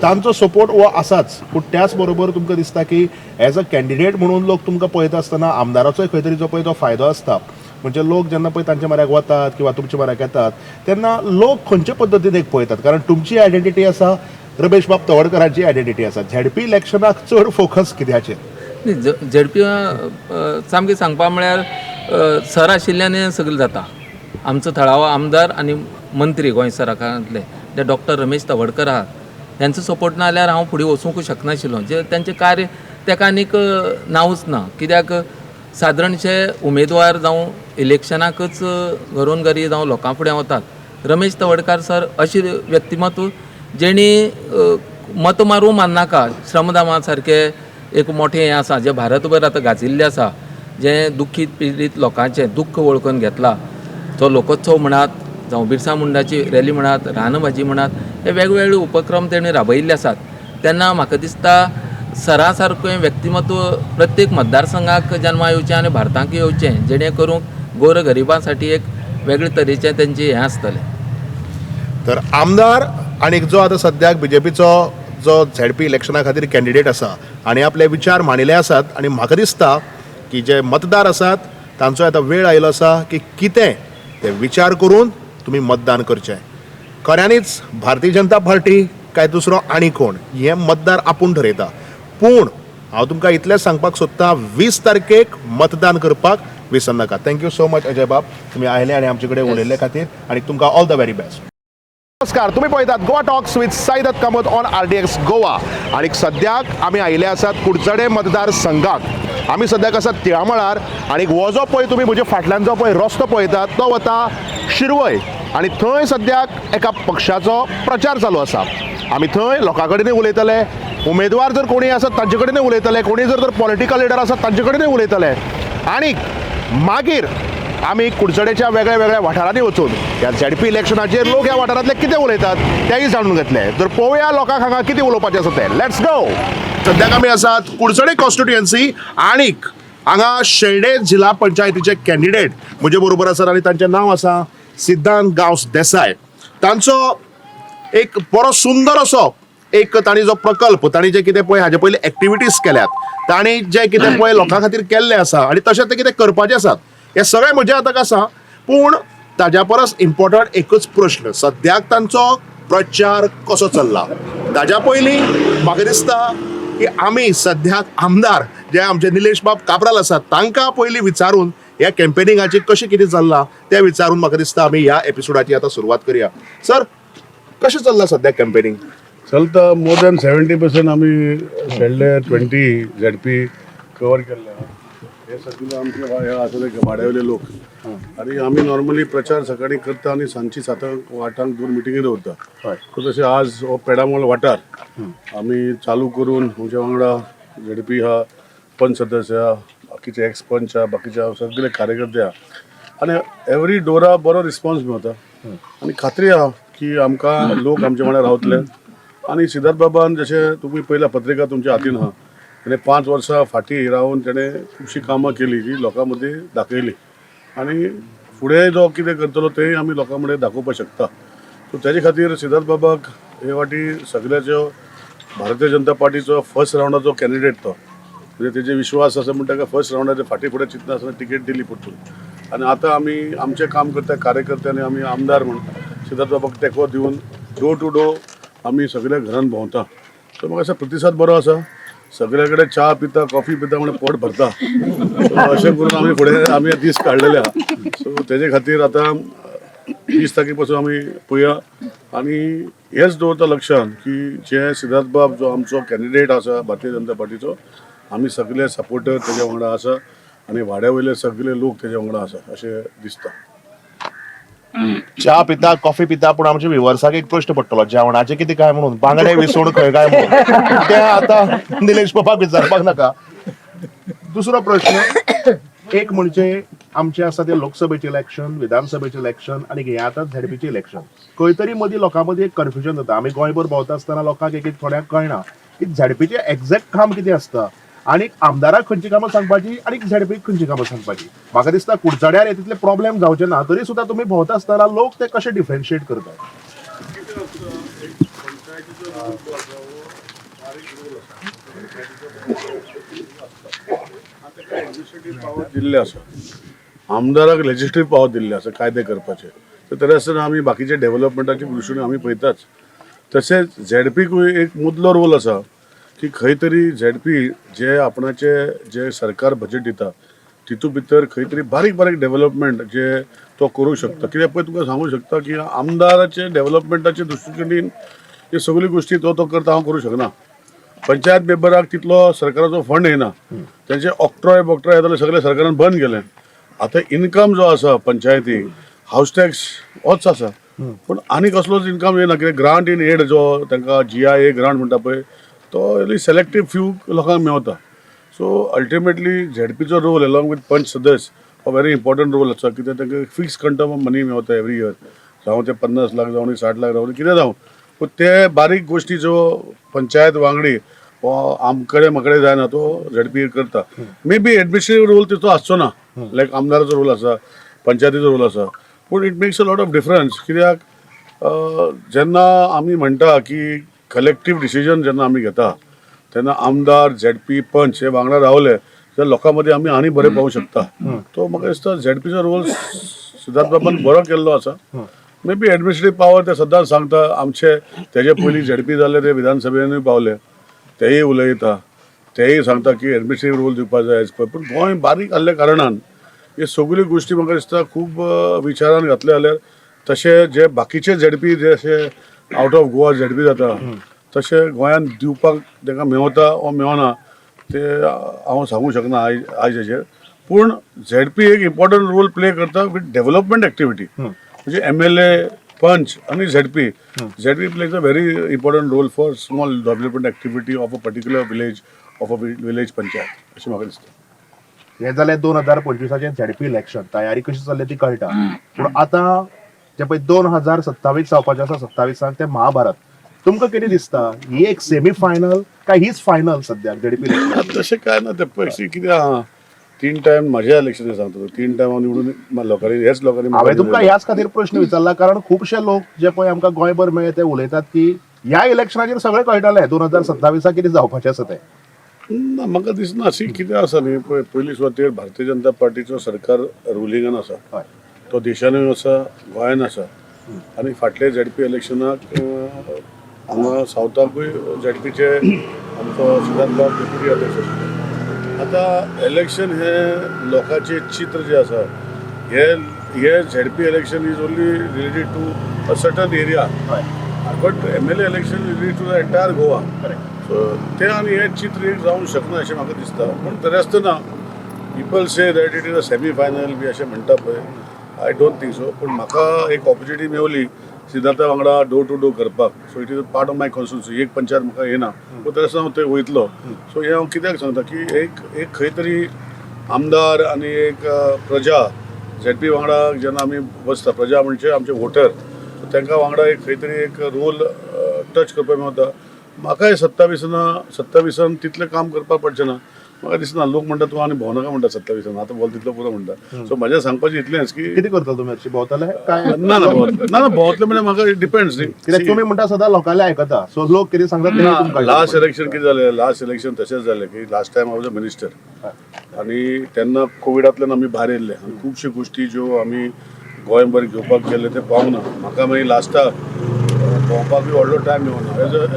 तांचो सपोर्ट हो आसाच, पूण त्याच बरोबर तुमकां दिसता की एज अ कॅन्डिडेट म्हणून लोक तुमकां पळयता आसतना आमदाराचोय खंय तरी जो पळय तो फायदो आसता. म्हणजे लोक जेन्ना पळय तांच्या म्हऱ्याक वतात किंवा तुमच्या म्हऱ्याक येतात तेन्ना लोक खंयचे पद्दतीन एक पळयतात, कारण तुमची आयडेंटिटी आसा, रमेश बाब तवडकरांची आयडेंटिटी आसा. झेडपी इलेक्शनाक चड फोकस कित्याचेर? न्ही, झेडपी सामकें सांगपा म्हळ्यार सर आशिल्ल्यान सगळें जाता. आमचो थळावो आमदार आनी मंत्री गोंय सरकारांतले ते डॉक्टर रमेश तवडकर आहात, तांचो सपोर्ट ना जाल्यार हांव फुडें वचूंक शकनाशिल्लो. जे तांचें कार्य ताका आनीक नांवूच ना, कित्याक सादारणशे उमेदवार जावं इलेक्शनाकच घरोन घरी जावं लोकां फुडें वतात. रमेश तवडकार सर अशें व्यक्तिमत्व जेणी मत मारूं माननाका, श्रमदामा सारकें एक मोठें हें आसा जें भारतभर आतां गाजिल्लें आसा, जें दुखीत पिडीत लोकांचें दुख्ख वळखून घेतलां. जो लोकोत्सव म्हणात जावं बिरसा मुंडाची रॅली म्हणात, रानभाजी म्हणात, हे वेगवेगळे उपक्रम तेणी राबयिल्ले आसात. तेन्ना म्हाका दिसता सरा सारकें व्यक्तिमत्व प्रत्येक मतदारसंघाक जन्मा येवचें आनी भारताक येवचें, जेणे करून गोर गरिबां साठी एक वेगळे तरेचें तेंचें हें आसतलें. तर आमदार आनी जो आतां सद्याक बीजेपीचो जो झेडपी इलेक्शना खातीर कॅन्डिडेट आसा आनी आपले विचार मांडिल्ले आसात, आनी म्हाका दिसता की जे मतदार आसात तांचो आतां वेळ आयिल्लो आसा की कितें ते विचार करून तुमी मतदान करचें. खऱ्यांनीच भारतीय जनता पार्टी काय दुसरो आनी कोण हें मतदार आपूण ठरयता, पूण हांव तुमकां इतलेंच सांगपाक सोदतां, 20 तारखेक मतदान करपाक विसरनाका. Thank you so much Ajay बाब, तुमी आयले आनी आमचे कडेन उलयल्ले खातीर, आनी तुमकां ऑल the very best. नमस्कार, तुम्ही पळयतात Goa talks with Saidat Kamat on RDX Goa. आनी सद्याक आमी आयिल्ले आसात कुडचडे मतदारसंघाक. आमी सद्याक आसात तिळामळार आनी हो जो पळय तुमी म्हजे फाटल्यान जो पळय रस्तो पळयतात तो वता शिरवय आनी थंय सद्याक एका पक्षाचो प्रचार चालू आसा. आमी थंय लोकां कडेनूय उलयतले, उमेदवार जर कोणी आसात तांचे कडेनूय उलयतले, कोणी जर तर पॉलिटिकल लिडर आसात तांचे कडेनूय उलयतले, आनी मागीर आमी कुडचडेच्या वेगळ्या वेगळ्या वाठारांनी वचून ह्या झेडपी इलेक्शनाचेर लोक ह्या वाठारांतले कितें उलयतात तेंय जाणून घेतले. तर पळोवया लोकांक हांगा कितें उलोवपाचें आसा तें. Let's go. सद्याक आमी आसात कुडचडे कॉन्स्टिट्युएन्सी आणीक हांगा शेल्डे जिल्हा पंचायतीचे कॅन्डिडेट म्हजे बरोबर आसात आनी तांचें नांव आसा सिद्धांत गांवस देसाय. तांचो एक बरो सुंदर असो एक तांणी जो प्रकल्प, तांणी जे कितें पळय हाजे पयलीं एक्टिविटीज केल्यात, तांणी जे कितें पळय लोकां खातीर केल्लें आसा आनी तशें ते कितें करपाचें आसात, हें सगळें म्हज्या हाताक आसा. पूण ताज्या परस इम्पॉर्टंट एकूच प्रश्न, सद्याक तांचो प्रचार कसो चल्ला? ताज्या पयलीं म्हाका दिसता की आमी सद्याक आमदार जे आमचे निलेश बाब काब्राल आसात तांकां पयलीं विचारून ह्या कॅम्पेनिंगाचें कशें कितें चल्लां तें विचारून म्हाका दिसता आमी ह्या एपिसोडाची आतां सुरवात करया. सर, कशें चल्लां सद्याक कॅम्पेनिंग? चलता. मोर दॅन 70% आमी शेल्डे 20 झेडपी कवर केल्ले आहा. हे सगळे आमचे हे आसा ते वाड्यावयले लोक आनी आमी नॉर्मली प्रचार सकाळी करता आनी सांजची 7 8 2 मिटिंगी दवरता. सो तशें आज हो पेडामोल वाठार आमी चालू करून आमच्या वांगडा झेडपी आहा, पंच सदस्य आहा, बाकीचे एक्स पंच आहा, बाकीचे सगळे कार्यकर्ते आहा आनी एवरी डोरा बरो रिस्पॉन्स मेवता आनी खात्री आहा की आमकां लोक आमच्या वांगडा रावतले. आनी सिद्धार्थ बाबान जशें तुमी पयल्या पत्रिका तुमच्या हातीन आहा, तेणें 5 वर्सां फाटीं रावन तेणें खुबशीं कामां केली जी लोकां मदीं दाखयली आनी फुडें जो कितें करतलो तेंय आमी लोकां मदीं दाखोवपाक शकता. सो तेजे खातीर सिद्धार्थ बाबाक हे वाटी सगळ्याच्यो भारतीय जनता पार्टीचो फर्स्ट रावंडाचो कॅन्डिडेट तो, म्हणजे तेजे विश्वास आसा म्हण ताका फर्स्ट रावंडाचे फाटीं फुडें चिंतना आसतना तिकेट दिली परतून. आनी आतां आमी आमचें काम करता कार्यकर्त्यांनी, आमी आमदार म्हण सिद्धार्थ बाबाक तेंको दिवन डोर टू डोर आमी सगळ्या घरान भोंवता. सो म्हाका दिसता प्रतिसाद बरो आसा. सगळ्या कडेन च्या पिता, कॉफी पिता म्हण पोट भरता. सो अशें करून आमी फुडें आमी दीस काडलेले आहा. सो तेजे खातीर आतां 20 तारखे पासून आमी पळया आनी हेच दवरता लक्षान की जे सिद्धार्थ बाब जो आमचो कॅन्डिडेट आसा भारतीय जनता पार्टीचो, आमी सगळे सपोर्टर तेज्या वांगडा आसा आनी वाड्या वयले सगळे लोक तेज्या वांगडा आसा अशें दिसता. च्या पिता, कॉफी पिता, पूण आमच्या विवर्साक एक प्रश्न पडटलो, जेवणाचें कितें काय म्हणून, बांगडे विसवण खंय काय म्हणून, तें आतां निलेश बाबाक विचारपाक नाका. दुसरो प्रश्न एक म्हणजे आमचें आसा तें लोकसभेचें इलेक्शन, विधानसभेचें इलेक्शन आनी हें आतां झेडपीचें इलेक्शन. खंय तरी मदीं लोकां मदीं एक कन्फ्युजन जाता. आमी गोंयभर भोंवता आसतना लोकांक एक एक थोड्यांक कळना की झेडपीचें एग्जॅक्ट काम कितें आसता आनी आमदाराक खंयची कामां सांगपाची आनी झेडपीक खंयची कामां सांगपाची. म्हाका दिसता कुडचड्यार हे तितले प्रॉब्लेम जावचे ना, तरी सुद्दां तुमी भोंवता आसतना लोक ते कशे डिफरन्शिएट करतात? पावर दिल्ले आसा आमदाराक, लेजिस्लेटीव पावर दिल्ले आसा कायदे करपाचे. तर तरी आसतना आमी बाकीचे डेव्हलपमेंटाचे दृश्टीन आमी पळयताच. तशेंच झेडपीकूय एक मुदलो रोल आसा की खंय तरी झेडपी जे आपणाचे जे सरकार बजेट दिता तितू भितर खंय तरी बारीक बारीक डेव्हलपमेंट जे तो करूंक शकता. कित्याक पळय तुका सांगूंक शकता की आमदाराचे डेव्हलपमेंटाचे दृश्टिकोनान ह्यो सगल्यो गोश्टी तो तो करता, हांव करूंक शकना. पंचायत मेंबराक तितलो सरकाराचो फंड येना, तेंचे ऑक्ट्रॉय बॉक्ट्रॉय येताले सगळे सरकारान बंद केले. आतां इनकम जो आसा पंचायती हावस टॅक्स होच आसा, पूण आनी कसलोच इनकम येना. कित्याक ग्रांट इन एड जो तांकां GIA grant म्हणटा पळय तो सिलेक्टीव फ्यू लोकांक मेवता. सो अल्टिमेटली झेडपीचो रोल अलॉंग विथ पंच सदस्य हो व्हेरी इम्पॉर्टंट रोल आसा. कित्याक तांकां फिक्स कंटम ऑफ मनी मेवता एवरी इयर, जावं ते 50 लाख जावं 60 लाख जावं कितें जावं, पूण ते बारीक गोश्टी जो पंचायत वांगडी हो आमकडे म्हाकडे जायना तो झेडपी करता. मे बी एडमिनिस्ट्रेटीव रोल तिचो आसचो ना, लायक आमदाराचो रोल आसा, पंचायतीचो रोल आसा, पूण it makes a lot of difference. कित्याक जेन्ना आमी म्हणटा की कलेक्टीव डिसिजन जेन्ना आमी घेता तेन्ना आमदार, झेडपी, पंच हे वांगडा रावले जाल्यार लोकां मदीं आमी आनी बरें पावूंक शकता. तो म्हाका दिसता झेडपीचो रोल सिद्धार्थ बाबान बरो केल्लो आसा. मे बी एडमिनिस्ट्रेटीव पावर ते सदांच सांगता. आमचे तेजे पयलीं झेडपी जाल्ले ते विधानसभेनूय पावले, तेय उलयता, तेय सांगता की एडमिनिस्ट्रेटीव रोल दिवपा जाय. पूण गोंय बारीक आहल्या कारणान हे सगल्यो गोश्टी म्हाका दिसता खूब विचारान घातले जाल्यार तशें जे बाकीचे झेडपी जे अशे आउट ऑफ गोवा झेडपी जाता तशें गोंयांत दिवपाक तांकां मेवता वो मेवना ते हांव सांगूंक शकना आयज हेजेर. पूण झेडपी एक इम्पॉर्टंट रोल प्ले करता विथ डेव्हलपमेंट एक्टिविटी, म्हणजे MLA, पंच आनी ZP. ZP plays a very important role for small development activity of a particular village, of a village panchayat, अशें म्हाका दिसता. हें जालें 2025आचें झेडपी इलेक्शन, तयारी कशी चल्ल्या ती कळटा. पूण आतां जें पळय 2027 जावपाचें आसा, 27आक तें महाभारत, तुमकां कितें दिसता, ही एक सेमी फायनल काय हीच फायनल सद्याक झेडपी इलेक्शन? तशें काय ना, ते पयशे कितें आहा, 3 टायम म्हज्या इलेक्शनाक सांगता, 3 टायम हांव निवडून लोकांनी, ह्याच लोकांनी. हांवें तुमकां ह्याच खातीर प्रश्न विचारला कारण खुबशे लोक जे पळय आमकां गोंयभर मेळ्ळे ते उलयतात की ह्या इलेक्शनाचेर सगळें कळटलें 2027आक कितें जावपाचें आसा तें. ना, म्हाका दिसना अशी कितें आसा न्ही. पळय, पयली सुवातेर भारतीय जनता पार्टीचो सरकार रुलिंगान आसा, तो देशानूय आसा, गोंयान आसा. आनी फाटले झेडपी इलेक्शनाक हांगा सावथाकूय झेडपीचे आमचो सिद्धार्थ बाब डेप्युटी अध्यक्ष आशिल्ले. आतां इलेक्शन हें लोकांचें चित्र जें आसा, हे हे ZP election is only related to a certain area, but MLA election is related to the entire Goa. So तें आनी हें चित्र एक जावंक शकना अशें म्हाका दिसता. पूण तरी आसतना people say that it is a semi final बी अशें म्हणटा पळय, I don't think so. पूण म्हाका एक ऑपॉर्च्युनिटी मेवली सिद्धार्था वांगडा डोर टू डोर करपाक, so it is a part of my constituency. एक पंचायत म्हाका येना, पूण तरी आसतना हांव थंय वयतलो. सो हें हांव कित्याक सांगता की एक एक खंय तरी आमदार आनी एक प्रजा झेडपी वांगडा जेन्ना आमी बसता, प्रजा म्हणजे आमचे वोटर, तांकां वांगडा एक खंय तरी एक रोल टच करपाक मेवता. म्हाकाय 27 27 तितलें काम करपाक पडचें ना म्हाका दिसना. लोक म्हणटा तूं आनी भोंवनाका म्हणटा 27 आतां भोंवता तितलो पुरो म्हणटा. सो म्हजें सांगपाचें इतलेंच की कितें करतले तुमी, हरशीं भोंवतले काय? ना ना, ना ना, भोंवतले म्हणजे म्हाका डिपेंड्स न्ही. कित्याक तुमी म्हणटा सदां लोकांले आयकता, सो लोक कितें सांगतात तें तुमकां. लास्ट इलेक्शन कितें जालें, लास्ट इलेक्शन तशेंच जालें की last time I was a minister आनी तेन्ना कोविडांतल्यान आमी भायर येयल्ले आनी खुबश्यो गोश्टी ज्यो आमी गोंयभर घेवपाक गेल्ले ते पावना. म्हाका मागीर लास्टाक भोंवपाकूय व्हडलो टायम मेळना.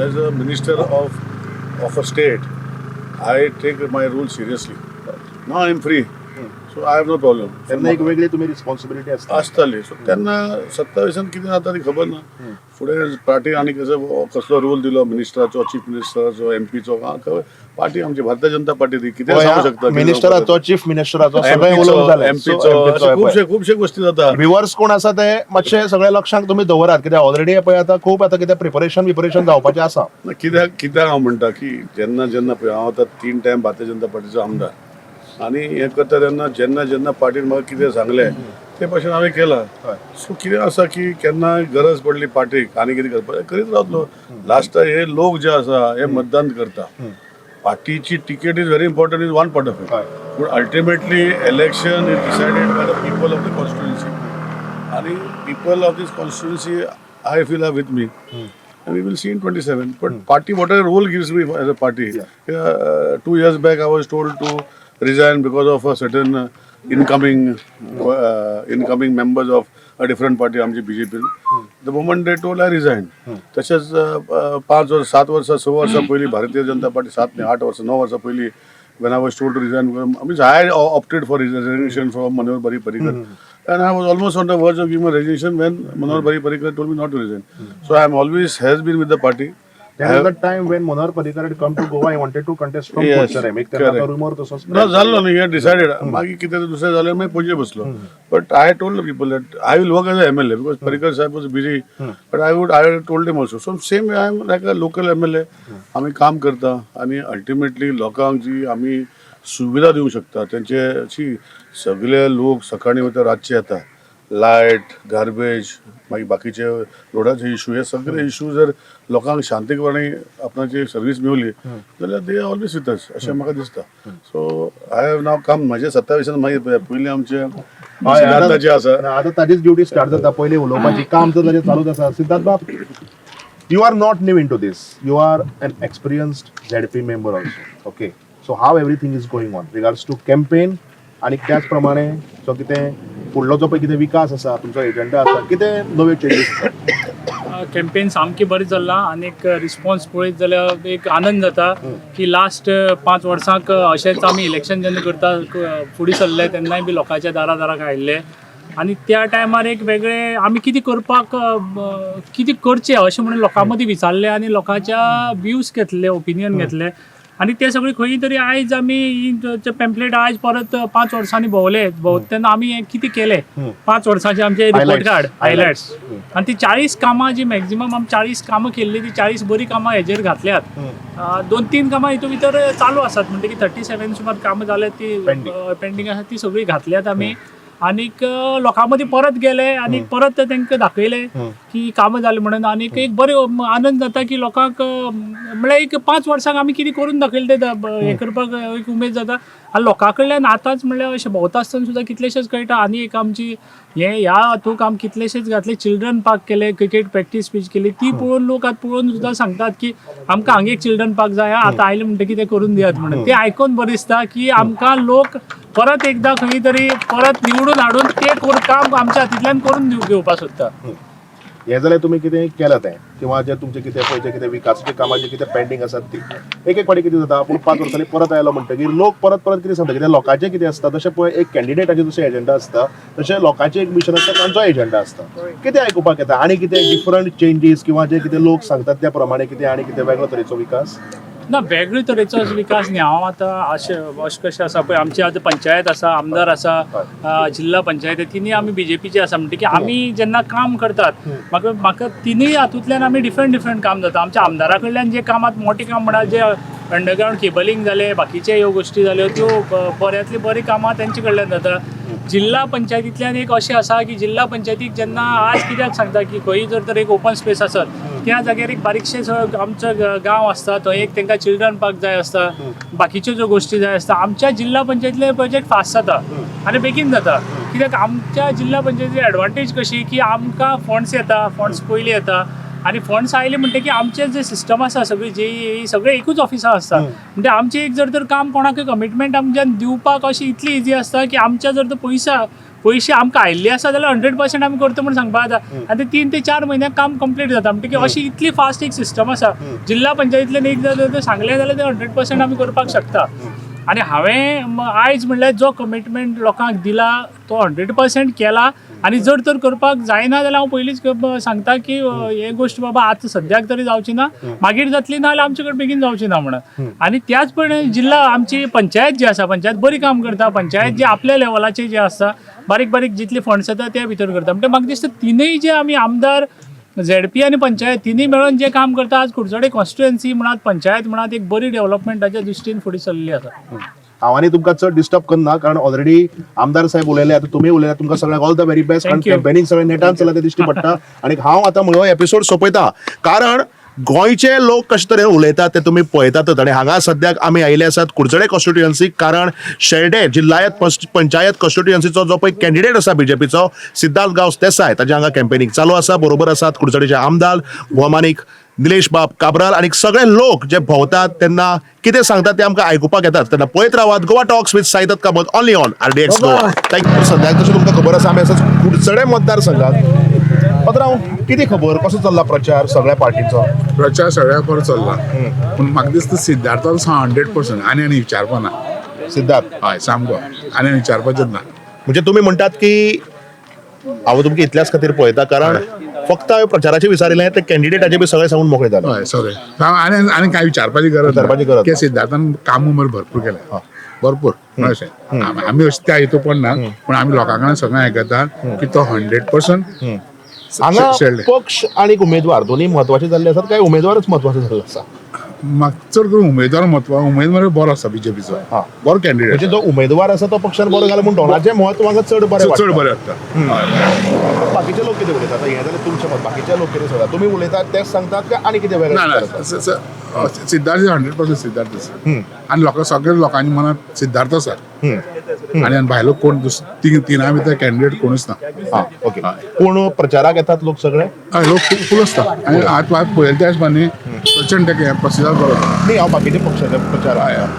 As a minister of a state, I take my role seriously. Now I am free, so I have no problem. तेन्ना एक वेगळी तुमी रिस्पॉन्सिबिलिटी आसता. आसताली. सो तेन्ना 27 कितें जाता ती खबर ना. फुडें पार्टी आनी कसो कसलो रोल दिलो मिनिस्टराचो, चीफ मिनिस्टराचो, एमपीचो, पार्टी आमची भारतीय जनता पार्टी ती कितें सांगू शकता. मिनिस्टराचो, चीफ मिनिस्टराचो सगळें उलोवंक जालें. एमपीचो, खुबशे खुबशे गोश्टी जाता. व्युवर्स कोण आसा ते मातशे सगळे लक्षांक तुमी दवरात, कित्याक ऑलरेडी पळय आतां खूब आतां कितें प्रिपरेशन बिपरेशन जावपाचें आसा. ना, कित्याक कित्याक हांव म्हणटा की जेन्ना जेन्ना पळय हांव आतां 3 टायम भारतीय जनता पार्टीचो आमदार आनी हें करता तेन्ना जेन्ना जेन्ना पार्टीन म्हाका कितें सांगलें ते भाशेन हांवें केलां. सो कितें आसा की केन्ना गरज पडली पार्टीक आनी कितें करपाक करीत रावतलो. लास्टाक हे लोक जे आसा हे मतदान करता. पार्टीची ticket is very important, is one part of it, पूण ultimately election is decided by the people of the constituency आनी people of this constituency, I feel, are with me and we will see in 27. But party, whatever role gives me as a party, 2 years back I was told to resign because of a certain incoming members of a different party, आमची BJP. The moment they told, I resigned. तशेंच 5 वर्स, 7 वर्सां, 6 वर्सां पयलीं Bharatiya Janata party, 7 न्ही, 8 वर्सां, 9 वर्सां पयलीं when I was told to resign, I mean, I opted for resignation from Manohar Bhai Parrikar. And I was almost on the verge of giving my resignation when Manohar Bhai Parrikar told me not to resign. So I am always has been with the party. There was a time when Manohar Parrikar had come to Goa, he wanted to contest from Curchorem. एक तेन्ना तो rumor तसोच. ना, जाल्लो न्ही, हे decided. मागीर कितें तें दुसरें जालें, मागीर पणजे बसलो. But I told the people that I will work as a MLA because Parrikar Saheb was busy, but I told him also. So same, I am like a local MLA. आमी काम करता आनी अल्टिमेटली लोकांक जी आमी सुविधा दिवंक शकता तेंचे अशी, सगळे लोक सकाळीं वयता, रातचे येता, लायट, गार्बेज, मागीर बाकीचे रोडाचे इशू, हे सगळे इशू जर लोकांक शांतीपणे आपणाची सर्वीस मेवली जाल्यार they always with us अशें म्हाका दिसता. So I have now come म्हजे 27 मागीर पयलीं आमचे सिद्धार्थाचे आसा. आतां ताजीच ड्युटी स्टार्ट जाता, पयलीं उलोवपाची, काम तर ताजें चालूच आसा. सिद्धार्थ बाब, you are not new into this, you are an experienced ZP member also, okay? So how everything is going on regards to campaign आणि त्याच प्रमाणे जो कितें फुडलो जो पळय कितें विकास आसा, तुमचो एजंडा आसा, कितें नव्यो चेंजीस आसा? कॅम्पेन सामकी बरी चल्लां आनी एक रिस्पॉन्स पळयत जाल्यार एक आनंद जाता की लास्ट 5 वर्सांक अशेंच आमी इलेक्शन जेन्ना करता, फुडें सरले तेन्नाय बी लोकांच्या दारा दाराक आयिल्ले आनी त्या टायमार एक वेगळे आमी कितें करपाक, कितें करचें अशें म्हणून लोकां मदीं विचारलें आनी लोकांच्या व्यूज घेतले, ओपिनियन घेतले. आनी ते सगळे खंय तरी आयज आमी पेम्पलेट आयज परत 5 वर्सांनी भोंवले भोंवता तेन्ना आमी कितें केलें 5 वर्सांचे आमचे रिपोर्ट कार्ड हायलायट्स आनी ती 40 कामां जी मॅक्झिमम आमी 40 कामां केल्ली ती 40 बरी कामां हेजेर घातल्यात. 2-3 कामां हितून भितर चालू आसात म्हणटकीर 37 सुमार कामां जाल्यात ती पेंडींग आसा ती सगळीं घातल्यात आमी. आनीक लोकां मदीं परत गेले आनी परत तांकां दाखयलें की कामां जालीं म्हणून. आनीक एक बरें आनंद जाता की लोकांक म्हळ्यार एक 5 वर्सांक आमी कितें करून दाखयलें तें हें करपाक एक उमेद जाता. आनी लोकां कडल्यान आतांच म्हणल्यार अशें भोंवता आसतना सुद्दां कितलेशेच कळटा. आनी एक आमची हें ह्या हातूंत आमी कितलेशेच घातले चिल्ड्रन पार्क केले, क्रिकेट प्रॅक्टीस पीच केली, ती पळोवन लोक आतां पळोवन सुद्दां सांगतात की आमकां हांगा एक चिल्ड्रन पार्क जाय आतां आयले म्हणटकीर तें करून दियात म्हणून. तें आयकून बरें दिसता की आमकां लोक परत एकदां खंय तरी परत निवडून हाडून तें काम आमच्या हातींतल्यान करून घेवपाक सोदता. हें जाल्यार तुमी कितें केलां तें किंवा जे तुमचें कितें पळय कितें विकासाच्या कामाचें कितें पेंडींग आसात ती एक एक फावटी कितें जाता आपूण 5 वर्सांनी परत आयलो म्हणटकीर लोक परत परत कितें सांगता कित्याक लोकांचें कितें आसता तशें पळय एक कॅन्डिडेटाचें जशें एजेंडा आसता तशें लोकांचें एक मिशन आसता तांचो एजेंडा आसता. कितें आयकुपाक येता आनी कितें डिफरंट चेंजीस किंवा जे कितें लोक सांगतात त्या प्रमाणे कितें आनी कितें वेगळो तरेचो विकास? ना, वेगळे तरेचो विकास न्ही. हांव आतां अशें अशें कशें आसा पळय आमची आतां पंचायत आसा, आमदार आसा, जिल्हा पंचायत तिनूय आमी बीजेपीचे आसा म्हणटकीर आमी जेन्ना काम करतात म्हाका म्हाका तिनूय हातूंतल्यान आमी डिफरंट डिफरंट काम जाता. आमच्या आमदारा कडल्यान जे कामात मोटें काम म्हणा जे अंडरग्रावंड केबलिंग जालें बाकीचे ह्यो गोश्टी जाल्यो त्यो बऱ्यांतली बरीं कामां तेंचे कडल्यान जाता. जिल्हा पंचायतींतल्यान एक अशें आसा की जिल्हा पंचायतीक जेन्ना आज कित्याक सांगता की खंय जर तर एक ओपन स्पेस आसत त्या जाग्यार एक बारीकशें आमचो गांव आसता थंय एक तांकां चिल्ड्रन पार्क जाय आसता, बाकीच्यो ज्यो गोश्टी जाय आसता. आमच्या जिल्हा पंचायतींतले प्रोजेक्ट फास्ट जाता आनी बेगीन जाता कित्याक आमच्या जिल्हा पंचायतीची एडवांटेज कशी की आमकां फंड्स येता, फंड्स पयलीं येता आनी फंड्स आयले म्हणटकीर आमचें जे सिस्टम आसा सगळी जे सगळे एकूच ऑफिसां आसता म्हणजे आमचें एक जर तर काम कोणाकय कमिटमेंट आमच्यान दिवपाक अशी इतली इजी आसता की आमच्या जर तर पयशे आमकां आयिल्ले आसा जाल्यार 100% आमी करता म्हूण सांगपाक जाता आनी ते 3 ते 4 म्हयन्याक काम कंप्लीट जाता. म्हणटकीर अशी इतली फास्ट एक सिस्टम आसा. जिल्हा पंचायतींतल्यान एक जर सांगलें जाल्यार ते 100% आमी करपाक शकता. आनी हांवें आयज म्हणल्यार जो कमिटमेंट लोकांक दिला तो 100% केला आनी जर तर करपाक जायना जाल्यार हांव पयलींच सांगता की हे गोश्ट बाबा आतां सद्याक तरी जावची ना, मागीर जातली ना जाल्यार आमचे कडेन बेगीन जावची ना म्हणून. आनी त्याच प्रमाणे जिल्हा आमची पंचायत जी आसा पंचायत बरी काम करता, पंचायत जी आपल्या लेवलाचे जे आसता बारीक बारीक जितले फंड्स येता त्या भितर करता. म्हणटा म्हाका दिसता तिनूय जे आमी आमदार झेडपी आनी पंचायत तिनूय मेळून जे काम करता आज कुडचडे कॉन्स्टिट्युएन्सी म्हणात पंचायत म्हणात एक बरी डेव्हलपमेंटाच्या दृश्टीन फुडें सरलेली आसा. हांव आनी तुमकां चड डिस्टर्ब करना कारण ऑलरेडी आमदार साहेब उलयले, आतां तुमी उलयले, तुमकां सगळ्यांक ऑल the very best कारण कॅम्पेनिंग सगळें नेटान चल्लां तें दिश्टी पडटा. आनी हांव आतां म्हजो एपिसोड सोंपयता कारण गोंयचे लोक कशे तरेन उलयतात ते तुमी पळयतातच. आनी हांगा सद्याक आमी आयिल्ले आसात कुडचडे कॉन्स्टिट्युएन्सीक कारण शेल्डें जिल्हायत पंचायत कॉन्स्टिट्युएन्सीचो जो पळय कॅन्डिडेट आसा बीजेपीचो सिद्धार्थ गांवस देसाय ताजें हांगा कॅम्पेनिंग चालू आसा. बरोबर आसात कुडचडेचे आमदार भोवमानीक निलेश बाब काब्राल आनी सगळे लोक जे भोंवतात तेन्ना कितें सांगतात ते आमकां आयकुपाक येतात. तेन्ना पळयत रावात Goa talks with Saidatt Kamat only on RDX Goa. Thank you. सद्याक तशें तुमकां खबर आसा आमी आसा कुडचडे मतदारसंघात. पत्रांव कितें खबर कसो चल्ला प्रचार सगळ्या पार्टीचो? प्रचार सगळ्या बरो चल्ला पूण म्हाका दिसता सिद्धार्थान 100% आनी आनी विचारपा ना. सिद्धार्थ हय सामको आनी विचारपाचें ना. म्हणजे तुमी म्हणटात की हांव तुमकां इतल्याच खातीर पळयता कारण फक्त हांवें प्रचाराचें विचारिल्लें ते कॅन्डिडेटाचे बी सगळें सांगून मोकळे जाले. हय सगळें आनी आनी कांय विचारपाची गरज ना. की सिद्धार्थान कामां मरे भरपूर केलें, भरपूर अशें आमी अशें त्या हितून पडना पूण आमी लोकां कडल्यान सगळें आयकतात की तो 100% हांगा पक्ष आनी उमेदवार दोन्ही म्हत्वाचे जाल्ले आसात काय उमेदवारच म्हत्वाचे जाल्ले आसा? म्हाका चड करून उमेदवार म्हत्व, उमेदवार बरो आसा बीजेपीचो, बरो कॅन्डिडेट. म्हणजे जो उमेदवार आसा तो पक्षान बरो घाला म्हूण डोनाचें म्हत्व हांगा चड बरें चड बरें वाडटा. बाकीचे लोक कितें उलयतात हें जाल्यार तुमचें मत, बाकीचे लोक कितें सांगतात? तुमी उलयतात तेच सांगतात काय आनी कितें वेगळें? ना ना, सिद्धार्थ 100% सिद्धार्थ आसा आनी लोकां सगळ्या लोकांच्या मनात सिद्धार्थ आसा आनी भायलो कोण तिना भितर कॅन्डिडेट कोणूच ना. ओके. पूण प्रचाराक येतात लोक सगळे? हय लोक फूल आसता आनी आतां पळयले त्या हिशोबान प्रचंड प्रतिसाद बरो. न्ही हांव बाकीच्या पक्षाच्या प्रचार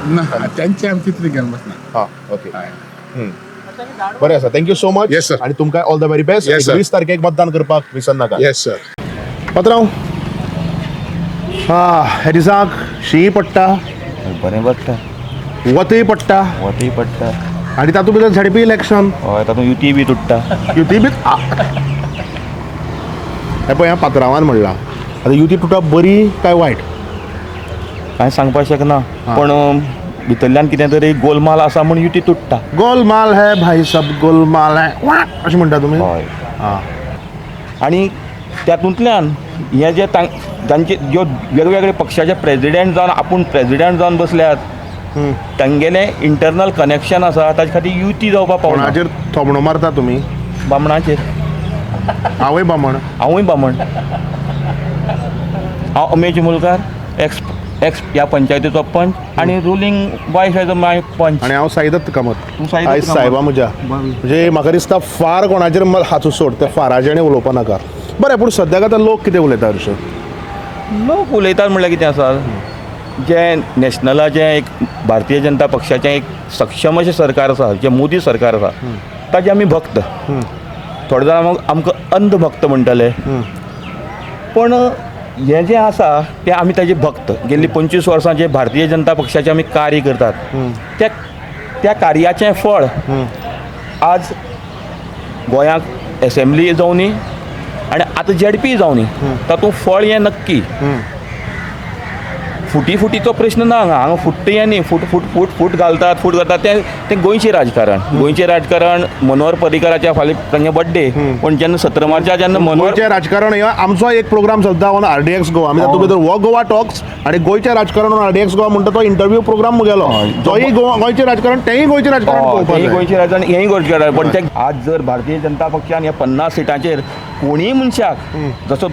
ना तेंचे आमी तितले घेवन बसना. हां ओके बरें आसा. Thank you so much. Yes sir. आनी तुमकां ऑल the very best. 20 तारखेक मतदान करपाक विसरनाका. Yes sir. पात्रांव ह्या दिसाक शीं पडटा, बरें पडटा, वतय पडटा, वतय पडटा आनी तातूंत भितर झेडपी इलेक्शन. हय तातूंत युती बी तुट्टा, युती बी हें पळय ह्या पात्रांवान म्हणलां आतां युती तुटप बरी काय वायट? कांय सांगपाक शकना, पण भितरल्यान कितें तरी गोलमाल आसा म्हूण युती तुट्टा. गोलमाल है भाई सब गोलमाल है अशें म्हणटा तुमी? हय. आनी तातूंतल्यान हे जे तांचे ज्यो वेगवेगळे पक्षाचे प्रेजिडेंट जावन आपूण प्रेजिडेंट जावन बसल्यात, तांगेलें इंटरनल कनेक्शन आसा, ताजे खातीर युती जावपाक पावना. कोणाचेर थोमणो मारता तुमी? बामणाचेर. हांवूय बामण. हांवूय बामण. हांव अमेश मुलकार, एक्स एक्स ह्या पंचायतीचो पंच आनी ruling vice as a my panch. आनी हांव साईदत्त कामत. तूं साईदत्त आयज कामत. सायबा म्हज्या, म्हणजे म्हाका दिसता फार कोणाचेर हाचो सोड, त्या फाराचें उलोवपा नाका. बरें, पूण सद्याक आतां लोक कितें उलयता हरशीं? लोक उलयतात म्हणल्यार कितें आसा, जें नॅशनलाचें एक भारतीय जनता पक्षाचें एक सक्षम अशें सरकार आसा, जें मोदी सरकार आसा, ताजे आमी भक्त. थोडे जाण आमकां अंध भक्त म्हणटले, पण हें जें आसा तें आमी ताजे भक्त. गेल्ली 25 वर्सां जे भारतीय जनता पक्षाचें आमी कार्य करतात, त्या त्या कार्याचें फळ आज गोंयांक एसेंब्ली जावनी आनी आतां झेडपी जावनी, तातूंत फळ हें नक्की. फुटी फुटीचो प्रश्न ना हांगा, हांगा फुट्ट हें न्ही, फूट फूट फूट फूट घालतात, फूट घालतात. तें तें गोंयचें राजकारण, गोंयचें राजकारण. मनोहर पर्रीकाराच्या फाल्यां तांगे बड्डे, पूण जेन्ना 17 मार्चा जेन्ना मनोहर गोंयचें राजकारण हे आमचो एक प्रोग्राम चलता ऑन RDX Goa, आमी तातूंत भितर हो गोवा टॉक्स आनी गोंयचें राजकारण ऑन RDX Goa म्हणटा तो इंटरव्यू प्रोग्राम मुगेलो. तोय गोंयचें राजकारण, तेंय गोंयचें राजकारण, तेंय गोंयचें राजकारण, हेंय गोंयचें राजकारण. पण तें आज जर भारतीय जनता पक्षान ह्या 50 सिटांचेर कोणीय मनशाक, जसो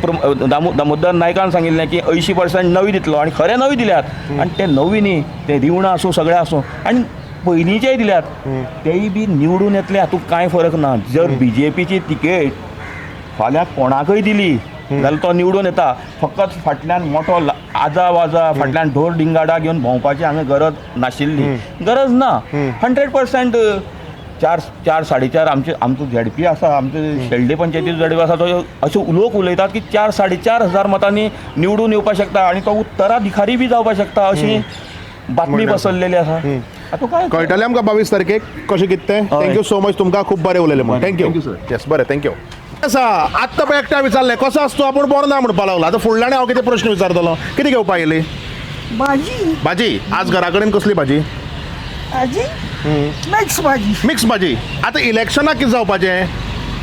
दामोदर नायकान सांगिल्लें की 80% नवी दितलो, आनी खरें नवी दिल्यात, आनी ते नवी न्ही, ते रिवणां आसूं सगळें आसूं, आनी पयलींचेय दिल्यात, तेय बी निवडून येतले, हातूंत कांय फरक ना. जर BJPची तिकेट फाल्यां कोणाकय दिली जाल्यार तो निवडून येता. फकत फाटल्यान मोठो आजा वाजा, फाटल्यान ढोर डिंगाडा घेवन भोंवपाची हांगा गरज नाशिल्ली, गरज ना. 100% 4 4 4.5 आमचे आमचो झेडपी आसा, आमचे शेल्डे पंचायतीचो झेडपी आसा, तो अशे लोक उलयतात की 4 4.5 हजार मतांनी निवडून येवपाक शकता आनी तो उत्तराधिकारी बी जावपाक शकता, अशी बातमी पसरलेली आसा. आतां काय कळटलें आमकां 22 तारखेक कशें कितें तें. Thank you so much, तुमकां खूब बरें उलयलें म्हूण. Thank you sir. Yes, बरें, thank you. आसा आत्तां पळय एकट्या विचारलें कसो आसतो आपूण बरो ना म्हणपाक लागलो. आतां फुडल्यान हांव कितें प्रश्न विचारतलो. कितें घेवपाक येयली? भाजी. भाजी. आज घरा कडेन कसली भाजी? भाजी मिक्स भाजी. मिक्स भाजी. आतां इलेक्शनाक कितें जावपाचें?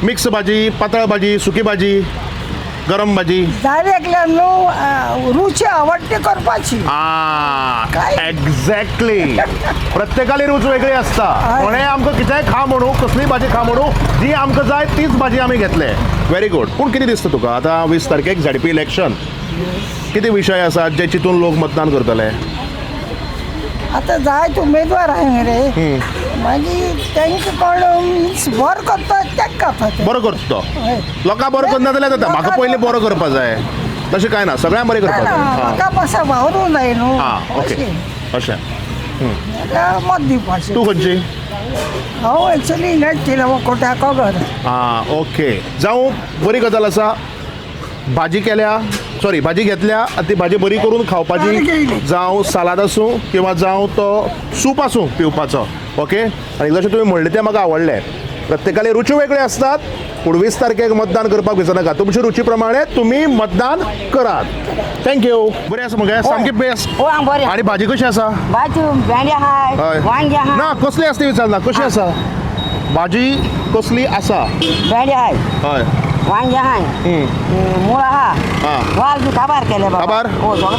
मिक्स भाजी, पातळ भाजी, सुकी भाजी, गरम भाजी? जाय एकल्या न्हू रुची आवडटी करपाची. एक्झॅक्टली, प्रत्येकाली रूच वेगळी आसता. कोणें आमकां कितेंय खा म्हणू, कसलीय भाजी खा म्हणू, जी आमकां जाय तीच भाजी आमी घेतले. Very good. पूण कितें दिसता तुका आतां 20 तारखेक झेडपी इलेक्शन, कितें विशय आसात जे चिंतून लोक मतदान करतले? आतां जायते उमेदवार आहाय रे, मागीर तांकां कोण मिन्स बरो करता तेका करता, बरो करता तो. लोकां बरो करना जाल्यार जाता, म्हाका पयलीं बरो करपा जाय तशें कांय ना, सगळ्यांक बरें करपा जाय. म्हाका मातसो वावरूंक जाय न्हू. आं, ओके, अशें मत दिवपाचें. तूं खंयची? हांव एक्चुली इलेक्ट केला कोट्याको घर. आं, ओके. जावं, बरी गजाल आसा. भाजी केल्या, सॉरी भाजी घेतल्या आनी ती भाजी बरी करून खावपाची, जावं सालाद आसूं किंवा जावं तो सूप आसूं पिवपाचो. ओके. आनी जशें तुवें म्हणलें तें म्हाका आवडलें. प्रत्येकाले रुची वेगळे आसतात, पूण 20 तारखेक मतदान करपाक विसरनाका. तुमचे रुची प्रमाणे तुमी मतदान करात. Thank you. बरें आसा मगे? सामकी बेस्ट. आनी भाजी कशी आसा? भाजी भेंडे आहाय, वांगे आहाय. ना, कसली आसा ती विचारना, कशी आसा भाजी? कसली आसा? भेंडे आहाय, हय, वांगे आहाय, मुळा आहा, वाल बी काबार केले बाबा. काबार?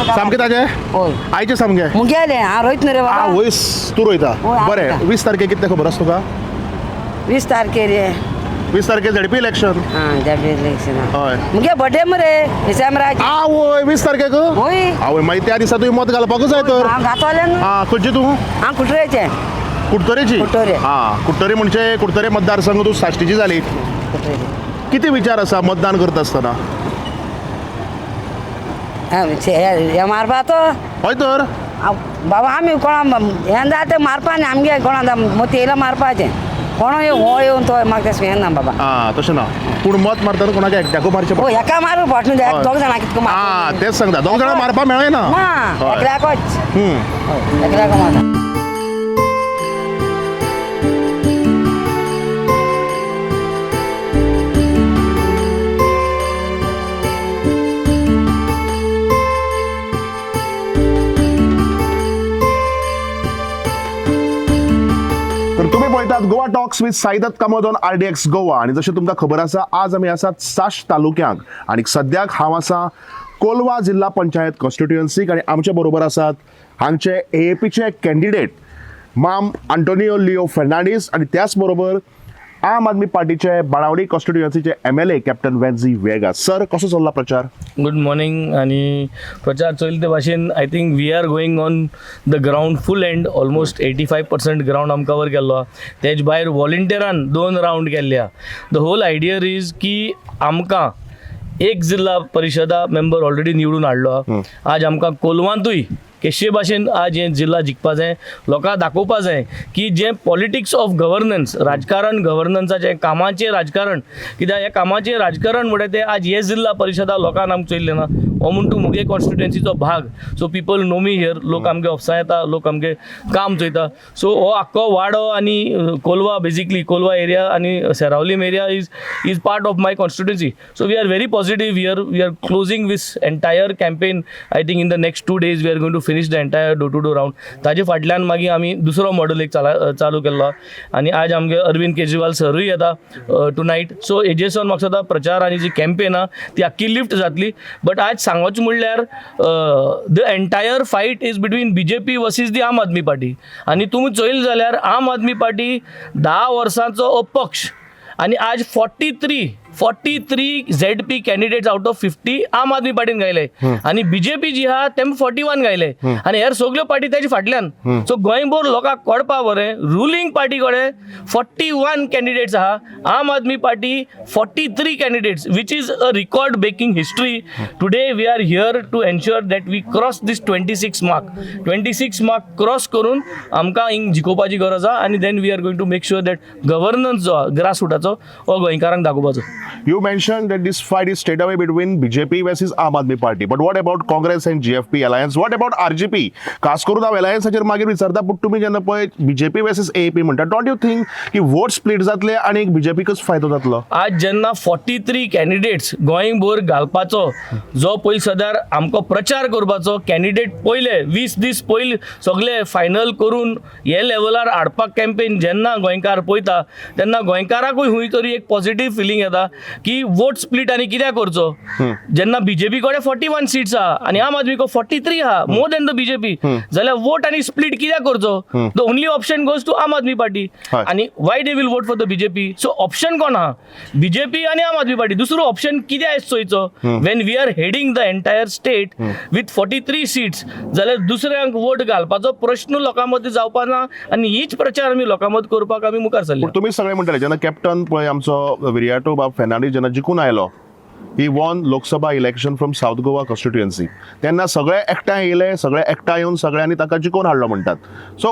सामके ताजे? हय. आयचे सामके? मुगेले हांव रोयत न्हू रे बाबा. वयस तूं रोयता. बरें, 20 तारखेक कितें खबर आसा तुका? 20 तारखेर रे, 20 तारखेर झेडपी इलेक्शन. आं, झेडपी इलेक्शन. हय. मुगे बर्थडे मरे डिसेंबराक. आवय, 20 तारखेक? हय. आवय, मागीर त्या दिसा तुवें मत घालपाकूच जाय तर. हांव घातलें न्हू. आं, खंयची तूं? हांव कुटरेचें. कुडतरेची? कुडतरे. आं, कुडतरे म्हणजे कुडतरे मतदारसंघ, तूं साश्टीची जाली. कितें विचार आसा मतदान करता आसतना? हे मारपा तो? हय तर बाबा, आमी कोणा हें जाता तें मारपा न्ही, आमगे कोणा मोती येयला मारपाचें, कोण हो येवन तो म्हाका तशें हें ना बाबा. आं, तशें ना, पूण मत मारतना कोणाक एकट्याकू मारचें पडटा. हेका मारू पडटा न्हू, दोग जाणां कितको मार. आं, तेंच सांगता, दोग जाणां मारपा मेळना. ना, एकल्याकूच. एकल्याक मारता. पळयतात Goa talks with Saidatt Kamat on RDX Goa. आनी जशें तुमकां खबर आसा, आज आमी आसात साश्ट तालुक्यांत आनी सद्याक हांव आसा कोलवा जिल्हा पंचायत कॉन्स्टिट्युएन्सीक आनी आमचे बरोबर आसात हांगचे एएपीचे कॅन्डिडेट माम आंटोनियो लिओ फेर्नांडीस आनी त्याच बरोबर आम आदमी पार्टीचे बाणावली कॉन्स्टिट्युएन्सीचे एमएलए कॅप्टन वेन्झी वेगा. सर, कसो चल्ला प्रचार? Good morning. आनी प्रचार चोयले ते भाशेन, I think we are going on the ground full and almost 85% ground आमी कवर केल्लो आहा. तेज भायर वॉलंटियरान दोन रावंड केल्ले आहा. The whole idea is की आमकां एक जिल्हा परिशदा मेंबर ऑलरेडी निवडून हाडलो आहा. आज आमकां कोलवांतूय केशे भाशेन आज हें जिल्हा जिखपा जाय, लोकांक दाखोवपा जाय की जें पॉलिटिक्स ऑफ गव्हर्नन्स, राजकारण, गव्हर्नन्साचें कामाचें राजकारण, कित्याक हें कामाचें राजकारण म्हणल्यार तें आज हे जिल्हा परिशदा लोकांक आमकां चोयल्लें ना. हो म्हूण तूं मुगे कॉन्स्टिट्युएन्सीचो भाग, so people know me here. लोक आमगे ऑफिसां येता, लोक आमगे काम चोयता. सो हो आख्खो वाडो आनी कोलवा, बेजिकली कोलवा एरिया आनी Seraulim area is part of my constituency. So we are very positive here. We are closing this entire campaign. I think in the next 2 days we are going to finish the entire door to door round. ताजे फाटल्यान मागीर आमी दुसरो model एक चालू केल्लो आनी आज आमगे अरविंद केजरीवाल सरूय येता टू नायट. सो हेजे सावन म्हाका दिसता प्रचार आनी जी कॅम्पेन आहा ती आख्खी लिफ्ट जातली. बट आज सांगोच म्हणल्यार, the entire fight is between BJP versus the Aam Aadmi party. आनी तुमी चोयल जाल्यार आम आदमी पार्टी 10 वर्सांचो अपक्ष आनी आज 43 ZP candidates out of 50 आम आदमी पार्टीन घायले आनी बीजेपी जी आहा तेम 41 घायले आनी हेर सगल्यो पार्टी तेजे फाटल्यान. सो गोंयभर लोकांक कळपा बरें, रुलींग पार्टी कडेन 41 कॅन्डिडेट्स आहा, आम Aadmi party 43 candidates, which is a record breaking history. Today we are here to ensure that we cross this 26 mark. 26 mark cross करून आमकां हिंग जिखोवपाची गरज आहा आनी then we are going to make sure that governance जो आहा ग्रास रुटाचो हो गोंयकारांक दाखोवपाचो. You mentioned that this fight is straight away between BJP versus Aam Aadmi Party. But what about Congress and GFP alliance? What about RGP? खास करून हांव अलायन्साचेर मागीर विचारता, पूण तुमी जेन्ना पळय बीजेपी वर्सेस एएपी म्हणटा, don't you think की वोट स्प्लीट जातले आनी बीजेपीकच फायदो जातलो? आज जेन्ना 43 कॅन्डिडेट्स गोंयभर घालपाचो जो पयलीं सदार आमकां प्रचार करपाचो, कॅन्डिडेट पयले 20 दीस पयलीं सगळे फायनल करून हे लेवलार हाडपाक कॅम्पेन जेन्ना गोंयकार पळयता तेन्ना गोंयकाराकूय खंय तरी एक पॉझिटीव फिलींग येता की वोट स्प्लीट आनी कित्याक करचो, जेन्ना बीजेपी कडेन 41 सीट्स आहा आनी आम आदमी 43 आहा, मोर देन the BJP, जाल्यार वोट आनी स्प्लीट कित्याक करचो? The only option goes to Aam Aadmi party. आनी why they will vote for the BJP? So option कोण आहा? बीजेपी आनी आम आदमी पार्टी. दुसरो ऑप्शन कितें आयज चोयचो when we are heading the entire state with 43 seats? जाल्यार दुसऱ्यांक वोट घालपाचो प्रश्न लोकां मदीं जावपा ना आनी हीच प्रचार आमी लोकां मदीं करपाक आमी मुखार सरले. पूण तुमी सगळे म्हणटाले, जेन्ना कॅप्टन पळय आमचो विरियाटो बाब फेर्नांडीस जेन्ना जिखून आयलो, he won Lok Sabha election from South Goa constituency, तेन्ना सगळे एकठांय येयले, सगळे एकठांय येवन सगळ्यांनी ताका जिखोवन हाडलो म्हणटात. So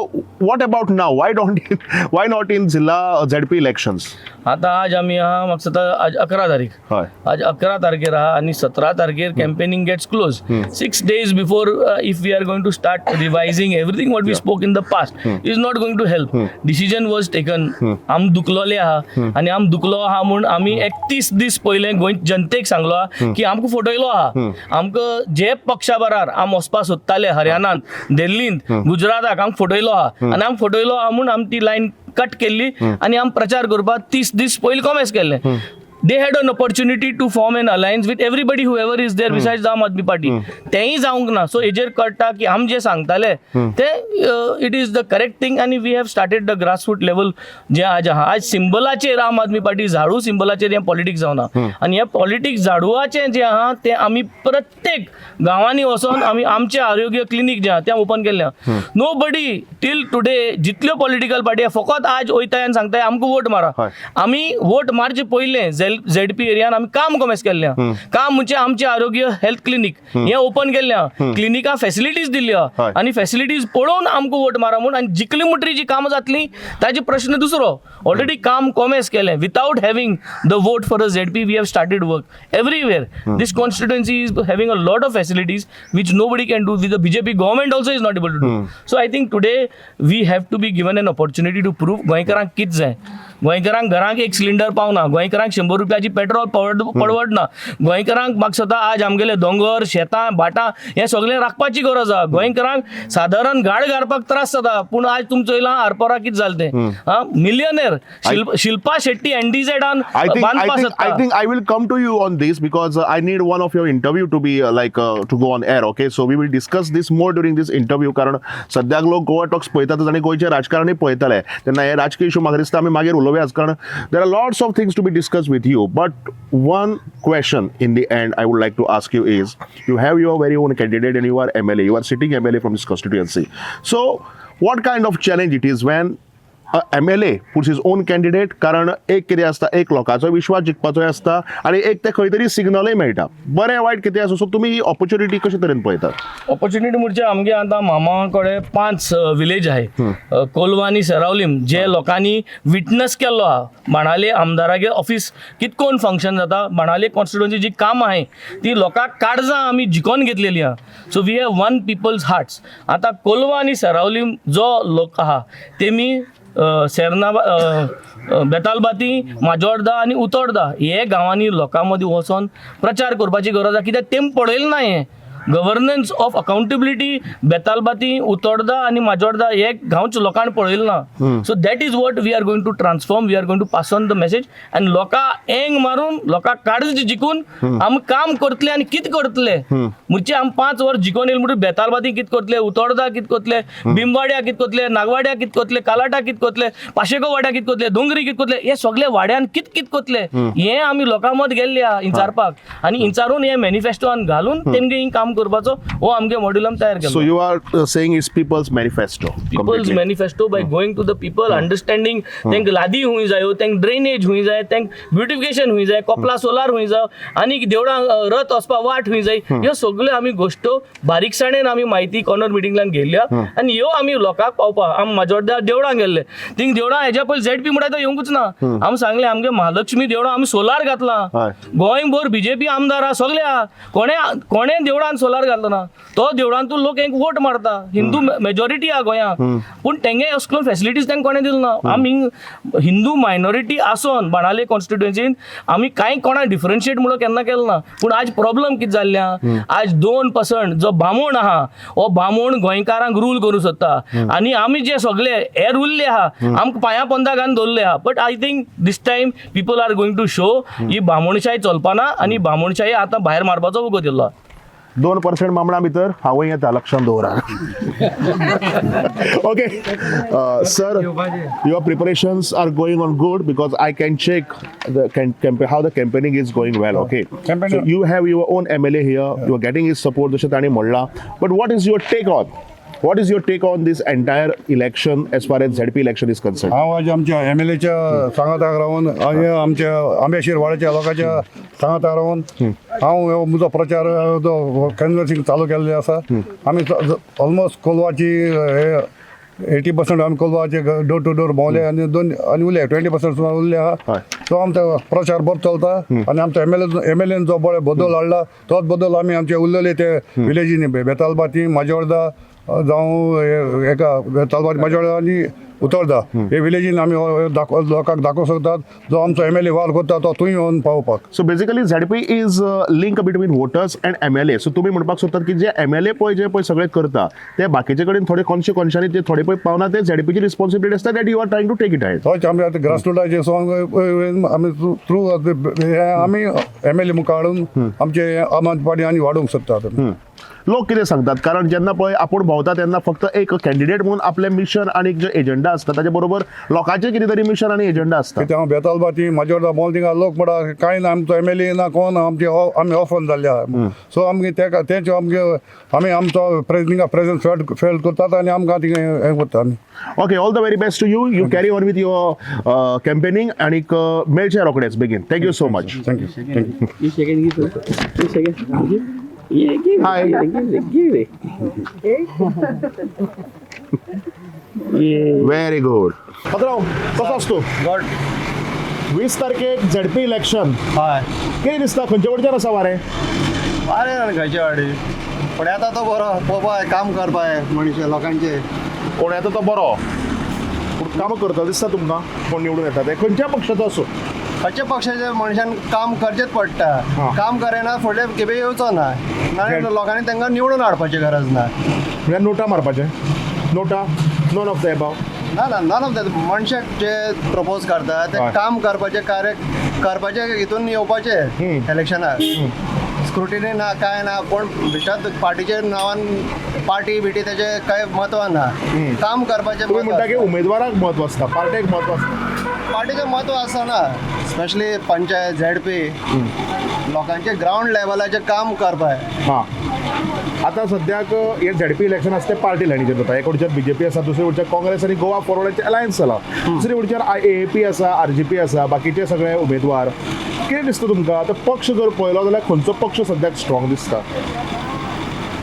what about now? Why not in जिल्हा झेडपी इलेक्शन्स? आतां आज आमी आहा, म्हाका दिसता आज 11 तारीख. आज 11 तारखेर आहा आनी 17 तारखेर campaigning gets close. 6 days before, if we are going to start revising everything what we spoke in the past, is not going to help. Decision was taken. आम दुखलोले आहा आनी आम दुखलो आहा म्हूण आमी 31 दीस पयलें गोंय जनतेक सांगलो आहा की आमकां फटयलो आहा. आमकां जे पक्षा बरार आम वचपा सोदताले हरियाणांत, दिल्लींत, गुजराताक, आमकां फटयलो आहा आनी आमकां फटयलो आहा म्हूण आमी ती लायन कट केल्ली आनी आमी प्रचार करपाक 30 दीस पयलीं कॉमेस केल्ले. They had an opportunity to form an alliance with everybody, whoever is there besides the Aam Aadmi party. तेंय जावंक ना. सो हेजेर कळटा की आमी जें सांगताले ते it is the correct thing आनी we have started the grassroot level जें आज आहा. आज सिंबलाचेर, आम आदमी पार्टी झाडू सिंबलाचेर हें पॉलिटिक्स जावना आनी हें पॉलिटिक्स झाडूआचें जें आहा तें आमी प्रत्येक गांवांनी वचोन आमी आमचें आरोग्य क्लिनीक जें आहा तें ओपन केल्लें आहा. नो बडी टील टुडे, जितल्यो पॉलिटिकल पार्टी आहा, फकत आज वयताय आनी सांगताय आमकां वोट मारा. आमी वोट मारचे पयलें झेडपी एरियान आमी काम कॉमेस केल्लें आहा. काम म्हणजे आमचें आरोग्य हेल्थ क्लिनीक हें ओपन केल्लें आहा. क्लिनिका फेसिलिटीज दिल्ल्यो आहा आनी फेसिलिटीज पळोवन आमकां वोट मारा म्हूण. आनी जिखली म्हणटरी जी कामां जातलीं ताजे प्रश्न दुसरो. ऑलरेडी काम कॉमेस केलें. Without having the vote for a ZP, we have started work everywhere. This constituency is having a lot of facilities which nobody can do, with the BJP government also is not able to do. So I think today we have to be given an opportunity to prove गोंयकारांक कितें जाय. गोंयकारांक घरांक एक cylinder पावना, गोंयकारांक 100 रुपयाची petrol परवडना, गोंयकारांक म्हाका दिसता आज आमगेले दोंगर, शेतां, भाटां हें सगळें राखपाची गरज आहा. गोंयकारांक सादारण गाड घालपाक त्रास जाता, पूण आज तुमचो चोयलां आरपोरा कितें जालें तें. मिलियनेर शिल्पा शेट्टी एनडीझेडान बांदपाक सोदता. I think I will come to you on this because I need one of your interview to be to go on air. Okay, so we will discuss this more during this interview. कारण सद्याक लोक Goa tox पळयतातच आनी गोंयचे राजकारणी पळयतले, तेन्ना हे राजकीय इशू म्हाका दिसता आमी मागीर उलोवयाच, कारण there are lots of things to be discuss with you. But one question in the end I would like to ask you is, you have your very own candidate and you are MLA, you are sitting MLA from this constituency. So what kind of challenge it is when MLA puts his own candidate? कारण एक कितें आसता, एक लोकांचो विश्वास जिखपाचोय आसता आनी एक ते खंय तरी सिग्नलय मेळटा, बरें वायट कितें आसा. सो तुमी ही ऑपॉर्च्युनिटी कशे तरेन पळयतात? ऑपॉर्च्युनिटी म्हणजे आमगे आतां मामा कडेन 5 विलेज आहाय, कोलवा आनी सेरावलीम, जे लोकांनी विटनस केल्लो आहा. बाणाले आमदारागे ऑफिस कितकोन फंक्शन जाता, बाणाले कॉन्स्टिट्युएन्सी जी कामां आहाय ती लोकांक काळजां आमी जिखोन घेतलेली आहा. So we have won people's hearts. आतां कोलवा आनी सेरावलीम जो लोक आहा तेमी सेर्ना, बेतालबाती, माजोर्दा आनी उतोर्दा हे गांवांनी लोकां मदीं वचोन प्रचार करपाची गरज आहा, कित्याक तेम पळयलें ना हें governance of accountability. Betalbatim, Utorda आनी माजोर्दा हे गांवच्या लोकांनी पळयलें ना. So that is what we are going to transform, we are going to pass on the message. आनी लोकां एंग मारून, लोकां काळज जिखून आमी काम करतले. आनी कितें करतले म्हणजे आमी 5 वर्स जिखोन येयले म्हणटकीर बेतालबाती कितें करतले, उतोर्दा कितें करतले, बिमवाड्या कितें करतले, नागवाड्या कितें करतले, कालाटा कितें करतले, पाशेको वाड्या कितें करतले, दोंगरी कितें करतले, हे सगळे वाड्यान कितें कितें करतले हें आमी लोकां मद गेल्ले आहा इंचारपाक. आनी इंचारून हे मॅनिफेस्टोन घालून तेमगे ही काम करपाचो हो आमगे मॉड्यूल आमी तयार केलो. So you are saying it's people's manifesto. People's manifesto by going to the people, understanding तांकां लादी हुंय जायो, तांकां ड्रेनेज हुंय जाय, तांकां ब्युटिफिकेशन हुंय जाय, कोपला सोलार हुंय जाय, आनी देवळां रथ वचपा वाट हुंय जाय, ह्यो सगळ्यो आमी गोश्टो बारीकसाणेन आमी म्हायती कॉर्नर मिटिंगल्यान घेयल्या आनी ह्यो आमी लोकांक पावपा. आमी माजोड्ड्या देवळां गेल्ले, थिंग देवळां हेज्या पयलीं झेडपी म्हणटा तो येवंकूच ना. आमी सांगलें आमगे महालक्ष्मी देवळां आमी सोलार घातलां, गोंयभर बीजेपी आमदार आहा सगळे आहा, कोणे देवळान सोलार घातलो ना, तो देवळांतून लोक एक वोट मारता, हिंदू मेजॉरिटी आहा गोंयांत, पूण तेंगे अशें करून फेसिलिटीज तांकां कोणें दिल ना. आमी हिंदू मायनॉरिटी आसोन बाणाले कॉन्स्टिट्युएन्सीन आमी कांय कोणाक डिफरन्शिएट म्हणून केन्ना केलें ना. पूण आज प्रॉब्लम कितें जाल्लें आहा, आज 2% जो बामोण आहा हो बामोण गोंयकारांक रूल करूंक सोदता आनी आमी जे सगळे हे उरले आहा आमकां पांया पोंदा घालून दवरले आहा. But I think this time people are going to show ही बामोणशाही चलपाना आनी बामोणशाही आतां भायर मारपाचो वगत येयलो. 2% मामला भितर हांवूय येता, लक्षात दवरा. Okay sir, your preparations are going on good because I can check the how the campaigning is going well. Okay, so you have your own MLA here, you are getting his support जशें तांणी म्हणलां, but what is your take on? What is your take on this entire election as far as ZP election is concerned? हांव आज आमच्या M L एच्या सांगाताक रावन आनी आमच्या आंब्याशीर वाड्याच्या लोकांच्या सांगाताक रावन हांव हो म्हजो प्रचार जो कॅनवसिंग चालू केल्ले आसा. आमी ऑलमोस्ट कोलवाची हे 80% आमी कोलवाचे डोर टू डोर भोंवले आनी दोन आनी उरले 20% सुमार उरले आहा. सो आमचो प्रचार बरो चलता आनी आमचो एम एल एन जो बरो बदल हाडला तोच बदल आमी आमचे उरलेले ते विलेजींनी बेतालबाती, माजोर्दा जावं एका बेतालबाती, माजोर्दा आनी उतोर्दा हे विलेजीन आमी लोकांक दाखोवंक शकतात जो आमचो एम एल ए वावर करता तो थंय येवन पावोवपाक. So basically ZP is link between voters and MLA. So तुमी म्हणपाक सोदतात की जे एम एल ए पळय जे पळय सगळें करता ते बाकीचे कडेन थोडे कोनशांनी ते थोडे पळय पावना, ते झेडपीची रिस्पॉन्सिबिलिटी आसता that you are trying to take it ahead. हय, आमी आतां ग्रासरुटाचेर आमी थ्रू आमी एम एल ए मुखार हाडून आमचे आम आदमी पार्टी आनी वाडोवंक सोदतात. लोक कितें सांगतात, कारण जेन्ना पळय आपूण भोंवता तेन्ना फक्त एक कॅन्डिडेट म्हणून आपलें मिशन आनी जे एजंडा आसता ताचे बरोबर लोकांचें कितें तरी मिशन आनी एजंडा आसता. कित्याक हांव बेतालबाती, माजोर्दा भोंवता थिंगा लोक म्हणटा कांय ना, आमचो एम एल ए ना कोण, आमचे आमी ऑफन जाल्ले आहा. सो आमगे तेका तेंचे आमगे आमी आमचो थिंगा प्रेजन्स फेल्ट करतात आनी आमकां थिंगा हें करता आमी. Okay, all the very best to you. You carry on with your campaigning आनीक मेळचें रोखडेच बेगीन. Thank you so much. Thank you. Thank you. Hi. Very good. पात्रांव, कसो आस तूं? गॉड. 20 तारखेक झेडपी इलेक्शन. हय. कितें दिसता खंयचे वटेच्यान आसा वारें? वारें ना खंयचे वाडी, पण येता तो बरो पळोवपाक, काम करपाक मनीस लोकांचे. कोण येता तो बरो. पूण कामां करता दिसता तुमकां कोण निवडून येता ते खंयच्या पक्षाचो आसूं? खंयच्या पक्षाच्या मनशान काम करचेंच पडटा. काम करिना फुडले खेपे येवचो ना, नाजाल्यार लोकांनी तांकां निवडून हाडपाची गरज ना. म्हळ्यार नोटा मारपाचें, NOTA, none of the above. ना ना, नन ऑफ the. मनशाक जे प्रपोज करता ते काम करपाचें, कार्य करपाचें हितून येवपाचें इलेक्शनाक. स्क्रुटिनी ना, कांय ना, कोण भितर पार्टीच्या नांवान पार्टी बिटी तेजें कांय म्हत्व ना. काम करपाचें. तुमी म्हणटा की उमेदवाराक म्हत्व आसता, पार्टेक म्हत्व आसता? पार्टीचें म्हत्व आसना, स्पेशली पंचायत, झेडपी, लोकांचे ग्रावंड लेवलाचें काम करपाक. हां, आतां सद्याक हे झेडपी इलेक्शन आसा तें पार्टी लायनीचेर जाता. एक वटेच्यान बीजेपी आसा, दुसरे वटेच्यान काँग्रेस आनी गोवा फॉरवर्डाचें अलायन्स जाला, दुसरे वटेच्यान AAP आसा, RGP आसा, बाकीचे सगळे उमेदवार. कितें दिसता तुमकां आतां पक्ष जर पळयलो जाल्यार खंयचो पक्ष सद्याक स्ट्रॉंग दिसता?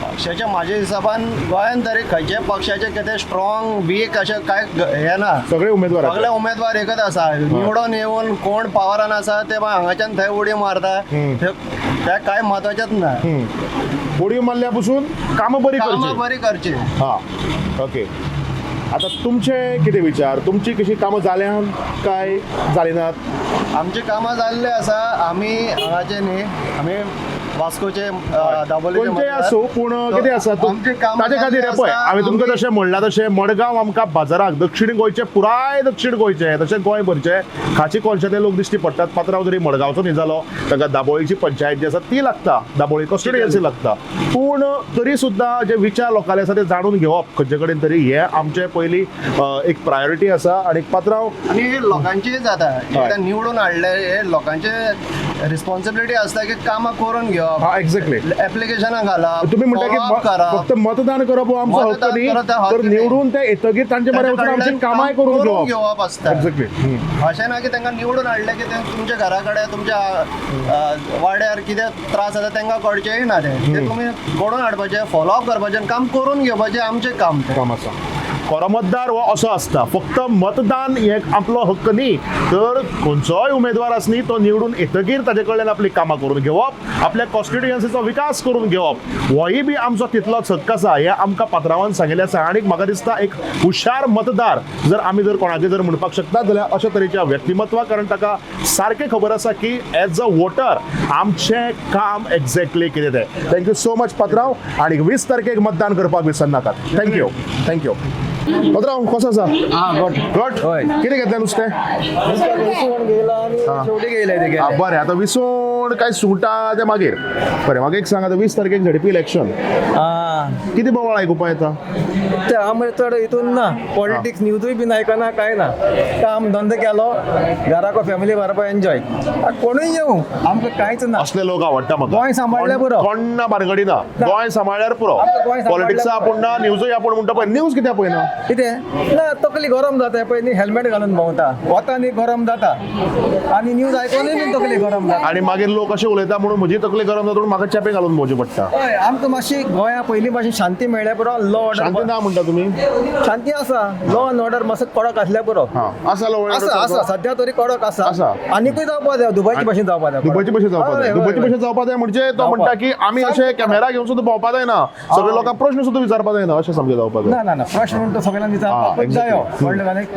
पक्षाच्या म्हाज्या हिसाबान गोंयान तरी खंयच्या पक्षाचे कितें स्ट्रॉंग वीक अशें कांय हें ना. सगळे उमेदवार, सगळे उमेदवार एकच आसा. निवडून येवन कोण पावरान आसा ते हांगाच्यान थंय उडी मारता, ते कांय म्हत्वाचेंच ना. उडी मारल्या पसून कामां बरी करची, कामां बरी करची. हां, ओके. आतां तुमचे कितें विचार, तुमची कशी कामां जाल्यात काय जाली नात? आमची कामां जाल्ली आसा. आमी हांगाचे न्ही, आमी वास्कोचे, दाबोलीचे, खंयचेय आसूं, पूण कितें आसा ताजे खातीर पळय हांवें तुमकां जशें म्हणलां तशें मडगांव आमकां बाजाराक दक्षीण गोंयचे, पुराय दक्षीण गोंयचे तशें गोंयभरचे खाची कोनशांतले लोक दिश्टी पडटात. पात्रांव जरी मडगांवचो न्ही जालो, तांकां दाबोळीची पंचायत जी आसा ती लागता, दाबोळी कॉन्स्टिट्युएन्सी लागता. पूण तरी सुद्दां जे विचार लोकांले आसा ते जाणून घेवप खंयचे कडेन तरी हें आमचें पयलीं एक प्रायोरिटी आसा. आनी पात्रांव आनी लोकांचीय जाता, एकदां निवडून हाडले हे लोकांचे रिस्पॉन्सिबिलिटी आसता की कामां करून घेवप. एक्झॅक्टली, एप्लिकेशनां घालप. तुमी म्हणटा की फक्त मतदान करप हो आमचो हक्क न्ही, तर निवडून ते येतगीर तांचे मरे वचून आमची कामांय करून घेवप आसता. एक्झॅक्टली, अशें ना की तांकां निवडून हाडलें की ते तुमच्या घरा कडेन, तुमच्या वाड्यार कितें त्रास जाता तांकां कळचेंय ना. ते तुमी घडोवन हाडपाचें, फॉलोअप करपाचें, काम करून घेवपाचें आमचें काम. काम आसा. खरो मतदार हो असो आसता, फक्त मतदान हें आपलो हक्क न्ही, तर खंयचोय उमेदवार आसनी तो निवडून येतगीर ताजे कडल्यान आपली कामां करून घेवप, आपल्या कॉन्स्टिट्युएन्सीचो विकास करून घेवप, होय बी आमचो तितलोच हक्क आसा हें आमकां पात्रांवान सांगिल्लें आसा. आनी म्हाका दिसता एक हुशार मतदार जर आमी जर कोणाचेर जर म्हणपाक शकता जाल्यार अशा तरेच्या व्यक्तिमत्वा, कारण ताका सारकें खबर आसा की एज अ वोटर आमचें काम एक्झॅक्टली कितें तें. Thank you so much पात्रांव, आनी 20 तारखेक मतदान करपाक विसरनाकात. Thank you, thank you. पात्रांव कसो आसा? घट कितें घेतलें नुस्तें? बरें, आतां विसवण काय सुंगटां तें मागीर. बरें, म्हाका एक सांग, आतां 20 तारखेक झेडपी इलेक्शन, कितें बोवाळ आयकुपा येता? ते आमी चड हितून ना, पॉलिटिक्स न्यूजूय बीन आयकना, कांय ना. काम धंदो केलो, घराको फॅमिली बरोबर एन्जॉय. कोणूय येवं, आमकां कांयच ना. असले लोक आवडटा म्हाका. गोंय सांबाळ्ळें पुरो, कोण बारगडी ना, गोंय सांबाळ्ळ्यार पुरो. पॉलिटिक्सा आपूण ना, न्यूजूय आपूण म्हणटा पळय, न्यूज कित्याक पळयना? कितें ना, तकली गरम जाता पळय न्ही, हेल्मेट घालून भोंवता, वता न्ही गरम जाता, आनी न्यूज आयकोनूय बीन तकली गरम जाता. आनी मागीर लोक अशें उलयता म्हणून म्हजी तकली गरम जाता म्हणून म्हाका चेपें घालून भोंवचें पडटा. हय, आमकां मातशी गोंया पयलीं मातशी शांती मेळ्ळ्या पुरो. लॉ ऑर्डर शांती ना म्हणटा तुमी? शांती आसा, लॉ एंड ऑर्डर मातसो कडक आसल्यार पुरो. आसा लॉ आसा, आसा सद्या तरी कडक आसा. आनीकूय जावपा जाय, दुबयचे भशेन जावपा जाय. दुबयचे भशेन जावपा जाय, दुबयचे भशेन जावपा जाय. म्हणजे तो म्हणटा की आमी अशे कॅमेरा घेवन सुद्दां भोंवपा जायना, सगळे लोकांक प्रश्न सुद्दां विचारपा जायना, अशें सामकें जावपा जाय. ना ना ना, प्रश्न म्हणटा सगळ्यांक विचारपाकूच जायो.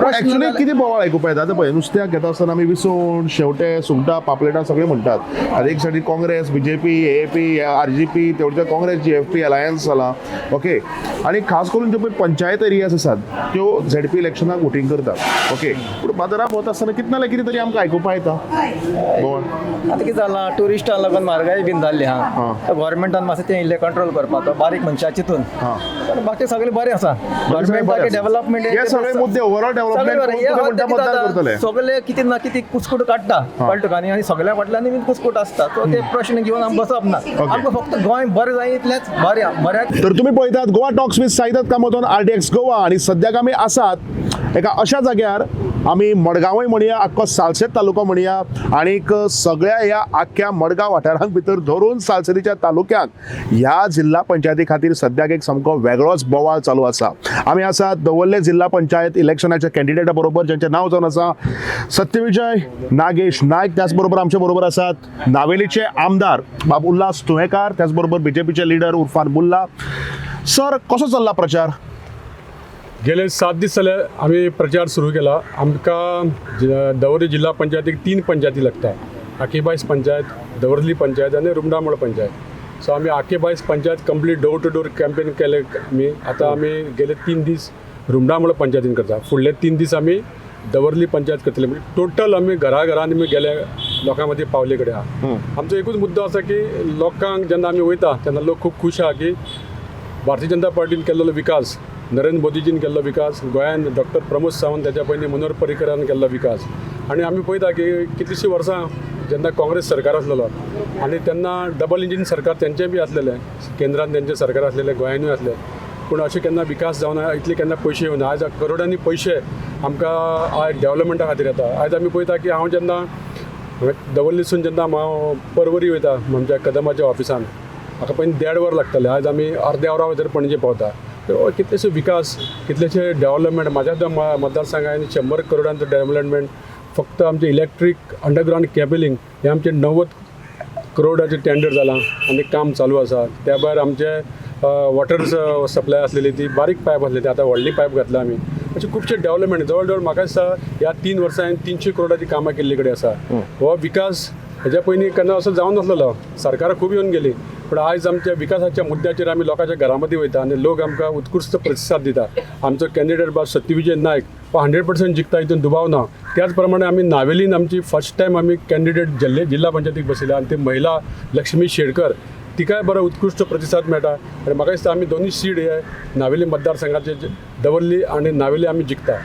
एक्चुअली कितें बोवाळ आयकुपा येता आतां पळय, नुस्त्याक घेता आसतना आमी विसवण, शेवटे, सुंगटां, पापलेटां सगळें म्हणटात. आनी एक सायडीन काँग्रेस, बीजेपी, AAP, RGP, तेवटेच्यान काँग्रेस GFP alliance जाला. ओके, आनी खास करून ज्यो पळय पंचायत एरियाज आसात त्यो झेडपी इलेक्शनाक वोटींग करतात. ओके, पूण बाजारांत भोंवता आसतना कितें ना कितें तरी आमकां आयकुपा येता बोवाळ. आतां कितें जालां, ट्युरिस्टां लागून म्हारगाय बीन जाल्ली आहा, गव्हर्मेंटान मातशें तें इल्लें कंट्रोल करपाचो बारीक मनशां चिंतून. बाकी सगळें बरें आसा, गव्हर्मेंटाचें डेव्हलपमेंट हे सगळे मुद्दे ओवरऑल डेव्हलपमेंट सगळे कितें ना कितें कुस्कूट काडटा कळटा तुका न्ही, आनी सगळ्या फाटल्यान बीन कुस्कूट आसता. सो ते प्रश्न घेवन आमी बसप ना, आमकां फक्त गोंय बरें जाय इतलेंच बरें बरें. तर तुमी पळयतात Goa talks with Saidatt Kamat on RDX Goa. आनी सद्याक आमी आसात एका अशा जाग्यार, आमी मडगांवूय म्हणया, आख्खो सालसेत तालुको म्हणया, आनीक सगळ्या ह्या आख्ख्या मडगांव वाठारांक भितर धरून सालसेतीच्या तालुक्यांक ह्या जिल्हा पंचायती खातीर सद्याक एक सामको वेगळोच बोवाळ चालू आसा. आमी आसात दवर्ले जिल्हा पंचायत इलेक्शनाच्या कॅन्डिडेटा बरोबर, ज्यांचें नांव जावन आसा सत्यविजय नागेश नायक. त्याच बरोबर आमचे बरोबर आसात नावेलीचे आमदार बाब उल्हास तुयेंकार, त्याच बरोबर बीजेपीचे लिडर उर्फान मुल्ला. सर, कसो चल्ला प्रचार? गेले 7 दीस जाले आमी प्रचार सुरू केला. आमकां दवर्ली जिल्हा पंचायतीक 3 पंचायती लागता, आकेबायस पंचायत, दवर्ली पंचायत आनी रुमडामळ पंचायत. सो आमी Akebays panchayat complete door to door campaign केले आमी. आतां आमी गेले 3 दीस रुमडामळ पंचायतीन करता, फुडले 3 दीस आमी दवर्ली पंचायत करतले. म्हणजे टोटल आमी घराघरांनी आमी गेले लोकां मदीं पावले कडेन आहा. आमचो एकूच मुद्दो आसा की लोकांक जेन्ना आमी वयता तेन्ना लोक खूब खूश आहा की भारतीय जनता पार्टीन केल्लो विकास, नरेंद्र मोदीजीन केल्लो विकास, गोंयान डॉक्टर प्रमोद सावंत त्याच्या पयलीं मनोहर पर्रीकरान केल्लो विकास. आनी आमी पळयता की कितलींशीं वर्सां जेन्ना काँग्रेस सरकार आसलेलो आनी तेन्ना डबल इंजीन सरकार तेंचें बी आसलेलें, केंद्रान तेंचें सरकार आसलेलें, गोंयानूय आसलें, पूण अशें केन्ना विकास जावना, इतले केन्ना पयशे येवना. आयज करोडांनी पयशे आमकां आयज डेवलपमेंटा खातीर येता. आयज आमी पळयता की हांव जेन्ना दवर्लीसून जेन्ना हांव परवरी वयता आमच्या कदमाच्या ऑफिसान, म्हाका पयलीं 1.5 वर लागतालें, आयज आमी अर्द्या वरा भितर पणजे पावता. कितलेशे विकास, कितलेशे डेवलपमेंट. म्हाज्या मतदारसंघान 100 करोडांचो डेवलपमेंट, फक्त आमचें इलेक्ट्रीक अंडरग्रावंड केबलिंग हें आमचें 90 करोडाचें टेंडर जालां आनी काम चालू आसा. त्या भायर आमचें वॉटर सप्लाय आसलेली ती बारीक पायप आसली, ती आतां व्हडली पायप घातला आमी. अशें खुबशे डेवलपमेंट जवळ जवळ म्हाका दिसता ह्या 3 वर्सां 300 करोडाची कामां केल्ली कडेन आसा. हो विकास हेज्या पयलीं केन्ना असो जावन नासलेलो, सरकारां खूब येवन गेलीं, पूण आयज आमच्या विकासाच्या मुद्द्याचेर आमी लोकांच्या घरा मदीं वयता आनी लोक आमकां उत्कृश्ट प्रतिसाद दिता. आमचो कॅन्डिडेट बाब सत्यविजय नायक हो 100% जिखता, हितून दुबाव ना. त्याच प्रमाणे आमी नावेलीन आमची फर्स्ट टायम आमी कॅन्डिडेट जिल्हा पंचायतीक बसयल्या आनी ती महिला लक्ष्मी शेडकर, तिकाय बरो उत्कृश्ट प्रतिसाद मेळटा. आनी म्हाका दिसता आमी दोनूय सीट हे नावेली मतदारसंघाचे दवर्ली आनी नावेली आमी जिखता.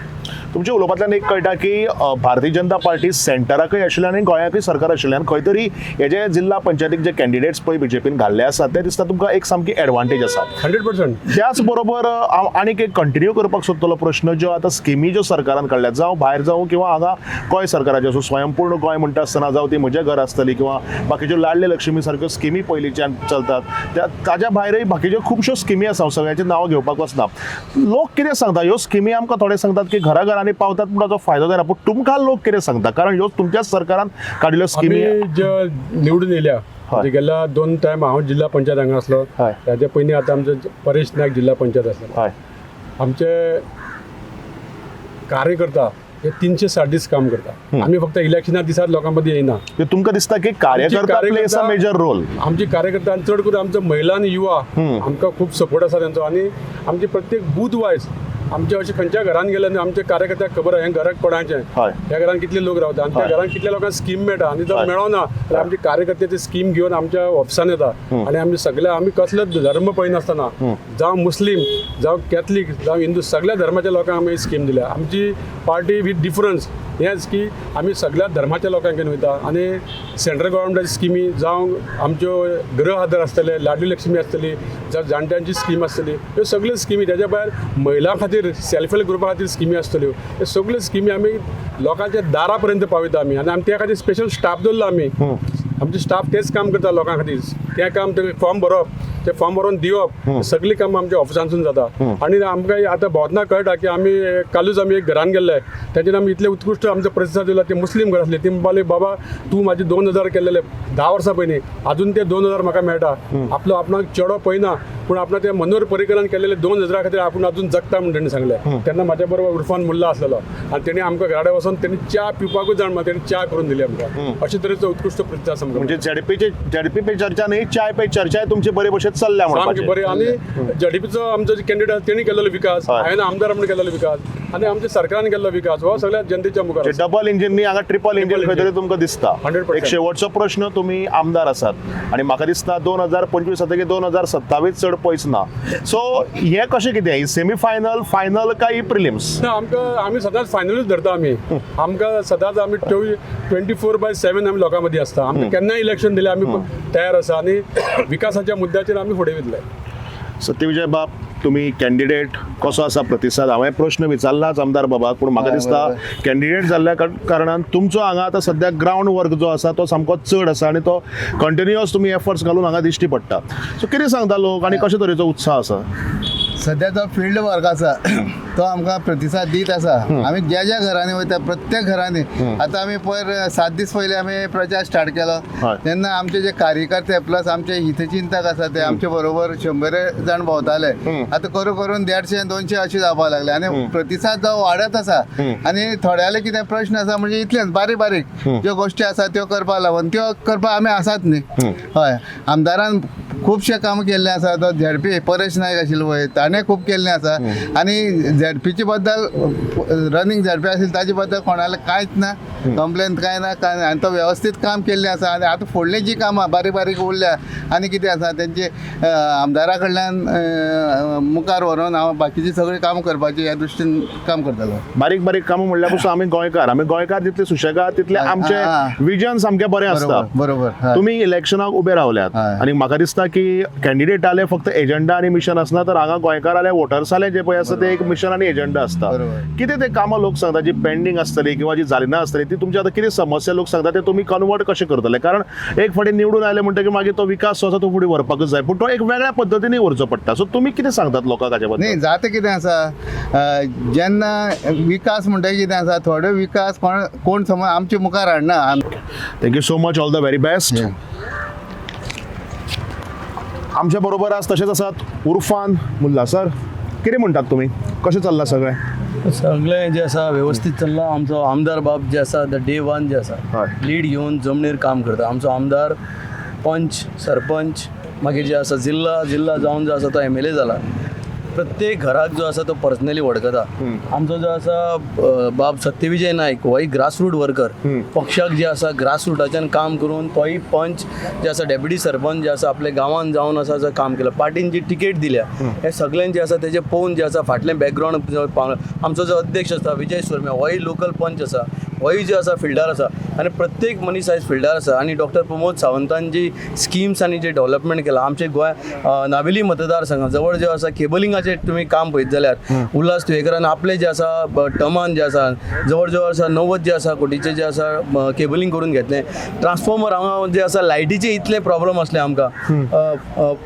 तुमच्या उलोवपांतल्यान एक कळटा की भारतीय जनता पार्टी सेंटराकय आशिल्ल्यान आनी गोंयाकय सरकार आशिल्ल्यान खंय तरी हे जे जिल्हा पंचायतीक जे कॅन्डिडेट्स पळय बीजेपीन घाल्ले आसात ते दिसता तुमकां एक सामकी एडवांटेज आसा. 100%. त्याच बरोबर हांव आनीक एक कंटिन्यू करपाक सोदतलो प्रश्न, ज्यो आतां स्किमी ज्यो सरकारान काडल्यात, जावं भायर जावं किंवा हांगा गोंय सरकाराच्यो आसूं, स्वयंपूर्ण गोंय म्हणटा आसतना जावं ती म्हजें घर आसतली किंवा बाकीच्यो लाडले लक्ष्मी सारक्यो स्किमी पयलींच्यान चलतात, त्या ताज्या भायरय बाकीच्यो खुबश्यो स्किमी आसा, हांव सगळ्यांचें नांव घेवपाक वचना. लोक कितें सांगता ह्यो स्किमी आमकां थोडे सांगतात की घराघरांनी पावतात पूण ताचो फायदो जायना, पूण तुमकां लोक कितें सांगता, कारण ह्यो तुमच्याच सरकारान काडिल्ल्यो स्किमी? जे निवडून येयल्या गेल्या 2 टायम हांव जिल्हा पंचायत हांगा आसलो, ताच्या पयलीं आतां आमचो परेश नायक जिल्हा पंचायत आसलो. आमचे कार्यकर्ता हे 360 दीस काम करता, आमी फक्त इलेक्शना दिसात लोकां मदीं येयना. तुमकां दिसता की कार्यकर्ता प्लेस अ मेजर रोल? आमची कार्यकर्ता आनी चड करून आमचो महिला आनी युवा आमकां खूब सपोर्ट आसा तेंचो. आनी आमची प्रत्येक बूथ वायज आमचे अशें खंयच्या घरान गेले न्ही आमचे कार्यकर्त्याक खबर आहा हें घराक कोणाचें, ह्या घरान कितले लोक रावता आनी त्या घरान कितल्या लोकांक स्कीम मेळटा. आनी जर मेळना जाल्यार आमचे कार्यकर्ते ती स्कीम घेवन आमच्या ऑफिसान येता आनी आमी सगळे, आमी कसलेच धर्म पळयनासतना, जावं मुस्लीम, जावं कॅथलीक, जावं हिंदू, सगळ्या धर्माच्या लोकांक आमी स्कीम दिल्या. आमची पार्टी विथ डिफरन्स हेंच की आमी सगळ्या धर्माच्या लोकांक घेवन वयता आनी सेंट्रल गव्हर्मेंटाची स्किमी, जावं आमच्यो गृह आधार आसतले, लाडली लक्ष्मी आसतली, जावं जाणट्यांची स्कीम आसतली, ह्यो सगळ्यो स्किमी, तेज्या भायर महिलां खातीर सेल्फ हेल्प ग्रुपा खातीर स्किमी आसतल्यो, ह्यो सगळ्यो स्किमी आमी लोकांच्या दारा पर्यंत पावयता आमी. आनी आमी त्या खातीर स्पेशल स्टाफ दवरला आमी. आमचे स्टाफ तेच काम करता लोकां खातीर, तें काम फॉर्म भरप, ते फॉर्म भरून दिवप, सगळीं कामां आमच्या ऑफिसांतसून जाता. आनी आमकां आतां भोंवतना कळटा की आमी कालूच आमी एक घरान गेल्ले, तेजेर आमी इतले उत्कृश्ट आमचो प्रतिसाद दिला. ते मुस्लीम घर आसले, ती म्हणपाक बाबा तूं म्हाजे 2000 केल्लेले 10 वर्सां पयलीं, आजून ते 2000 म्हाका मेळटा. आपलो आपणाक चेडो पळयना पूण आपणा ते मनोहर पर्रीकरान केल्लेले 2000 खातीर आपूण आजून जगता म्हूण तेणी सांगलें. तेन्ना म्हाज्या बरोबर उर्फान मुल्ला आसलेलो आनी तेणी आमकां घरा कडेन वचोन तेणी च्या पिवपाकूच जाण तेणी च्या करून दिली आमकां. अशे तरेचो उत्कृश्ट प्रतिसाद आमकां. म्हणजे झेडपी पे चर्चा न्ही, चाय पे चर्चा तुमची बरे भशेन चल्ल्या सामकी बरी. आनी झेडपीचो आमचो कॅन्डिडेट आसा तेणी केल्लो विकास, हांवें आमदार म्हणून केल्लो विकास आनी आमच्या सरकारान केल्लो विकास हो सगळ्या जनतेच्या मुखार. डबल इंजीन न्ही, हांगा ट्रिपल इंजीन खंय तरी तुमकां दिसता. 100%. एक शेवटचो प्रश्न, तुमी आमदार आसात आनी म्हाका दिसता 2025 जातकीर 2027 चड पयस ना, सो हें कशें कितें, सेमी फायनल, फायनल काय प्रिलिम्स? ना, आमकां आमी सदांच फायनलूच धरता आमी. आमकां सदांच आमी 24/7 आमी लोकां मदीं आसता. आमकां केन्नाय इलेक्शन दिलें आमी तयार आसा आनी विकासाच्या मुद्द्याचेर आमी फुडें वयतले. सत्यविजय बाब, तुमी कॅन्डिडेट, कसो आसा प्रतिसाद? हांवें प्रश्न विचारलाच आमदार बाबाक, पूण म्हाका दिसता कॅन्डिडेट जाल्ल्या कारणान तुमचो हांगा आतां सद्या ग्रावंड वर्क जो आसा तो सामको चड आसा आनी तो कंटिन्युअस तुमी एफर्ट्स घालून हांगा दिश्टी पडटा. सो कितें सांगता लोक आनी कशे तरेचो उत्साह आसा? सद्या जो फिल्ड वर्क आसा तो आमकां प्रतिसाद दीत आसा. आमी ज्या ज्या घरांनी वयता प्रत्येक घरांनी, आतां आमी पयर 7 दीस पयलीं आमी प्रचार स्टार्ट केलो तेन्ना आमचे जे कार्यकर्ते प्लस आमचे हितचिंतक आसा ते आमचे बरोबर 100 जाण भोंवताले. आतां करून करून 150 200 अशें जावपाक लागले आनी प्रतिसाद जो वाडत आसा. आनी थोड्याले कितें प्रश्न आसा म्हणजे इतलेच बारीक बारीक ज्यो गोश्टी आसा त्यो करपाक लागून त्यो करपाक आमी आसात न्ही. हय, आमदारान खुबशे काम केल्ले आसा. तो झेडपी परेश नायक आशिल्लो पळय ताणें खूब केल्लें आसा आनी झेडपीचे बद्दल रनिंग झेडपी आशिल्ली ताजे बद्दल कोणाले कांयच ना कंप्लेन कांय ना कांय ना आनी तो वेवस्थीत काम केल्लें आसा. आनी आतां फुडलीं जीं कामां बारीक बारीक उरल्या आनी कितें आसा तेंचे आमदारा कडल्यान मुखार व्हरोन हांव बाकीची सगळीं कामां करपाची ह्या दृश्टीन काम करतलो. बारीक बारीक कामां म्हणल्यार पसून आमी गोंयकार, आमी गोंयकार जितले सुशेगाद तितले आमचे विजन सामकें बरें आसता. बरोबर. तुमी इलेक्शनाक उबे रावल्यात आनी म्हाका दिसता की कॅन्डिडेटाले फक्त एजंडा आनी मिशन आसना, तर हांगा गोंयकाराले वोटर्साले जे पळय आसता ते एक मिशन आनी एजंडा आसता. कितें ते कामां लोक सांगता जी पेंडींग आसतली किंवा जी जाली ना आसतली ती तुमची आतां कितें समस्या लोक सांगता ते तुमी कन्वर्ट कशें करतले? कारण एक फावटी निवडून आयले म्हणटकीर मागीर तो विकास जो आसा तो फुडें व्हरपाकूच जाय, पूण तो एक वेगळ्या पद्दतीन व्हरचो पडटा. सो तुमी कितें सांगतात लोकांक हाचे बद्दल? न्ही, जाता कितें आसा जेन्ना विकास म्हणटा कितें आसा थोडो विकास कोण कोण समज आमचे मुखार हाडना. Thank you so much, all the very best. आमच्या बरोबर आज तशेंच आसात उर्फान मुल्ला. सर, कितें म्हणटात तुमी, कशें चल्लां सगळें? सगळें जें आसा वेवस्थीत चल्लां. आमचो आमदार बाब जे आसा the day one जे आसा लीड घेवन जमनीर काम करता. आमचो आमदार पंच सरपंच मागीर जे आसा जिल्ला जिल्ला जावन जो आसा तो MLA जाला. प्रत्येक घराक जो आसा तो पर्सनली वळखता. आमचो जो आसा बाब सत्यविजय नायक होय ग्रासरूट वर्कर, पक्षाक जे आसा ग्रासरुटाच्यान काम करून तोय पंच जे आसा डेप्युटी सरपंच जे आसा आपल्या गांवान जावन आसा जो काम केलां. पार्टीन जी टिकेट दिल्या हे सगळ्यांक जे आसा तेजे पळोवन जे आसा फाटलें बॅकग्रावंड. आमचो जो अध्यक्ष आसा विजय सुरम्या होय लोकल पंच आसा, होय जे आसा फिल्डार आसा आनी प्रत्येक मनीस आयज फिल्डार आसा. आनी डॉक्टर प्रमोद सावंतान जी स्किम्स आनी जे डेवलपमेंट केलां आमचे गोंय नावेली मतदारसंघ जवळ जे आसा केबलिंगाचें तुमी काम पळयत जाल्यार उल्हास तुयेकरान आपले जे आसा टर्मान जे आसा जवळ जवळ आसा 90 जे आसा कोटीचे जे आसा केबलिंग करून घेतलें. ट्रान्सफॉर्मर हांगा जे आसा लायटीचे इतले प्रॉब्लम आसले आमकां,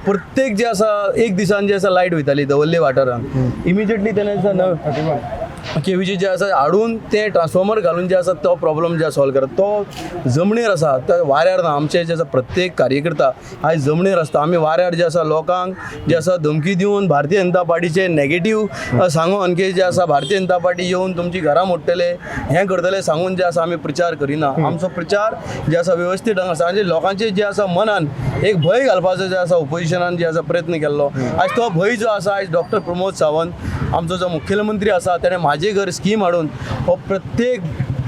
प्रत्येक जे आसा एक दिसान जे आसा लायट वयताली दवर्ले वाठारान, इमिजिएटली तेणें केवीचे जे आसा हाडून ते ट्रान्सफॉर्मर घालून जे आसा तो प्रॉब्लम जे सॉल्व करता. तो जमनीर आसा, तो वाऱ्यार ना. आमचे जे आसा प्रत्येक कार्यकर्ता आयज जमनीर आसता. आमी वाऱ्यार जे आसा लोकांक जे आसा धमकी दिवन भारतीय जनता पार्टीचे नेगेटीव सांगून की जे आसा भारतीय जनता पार्टी येवन तुमची घरां मोडटले हें करतले सांगून जे आसा आमी प्रचार करिना. आमचो प्रचार जे आसा वेवस्थीत ढंग आसा आनी लोकांचे जे आसा मनान एक भंय घालपाचो जे आसा ओपोजिशनान जे आसा प्रयत्न केल्लो आयज तो भंय जो आसा आयज डॉक्टर प्रमोद सावंत आमचो जो मुख्यमंत्री आसा तेणें म्हाजें घर स्कीम हाडून हो प्रत्येक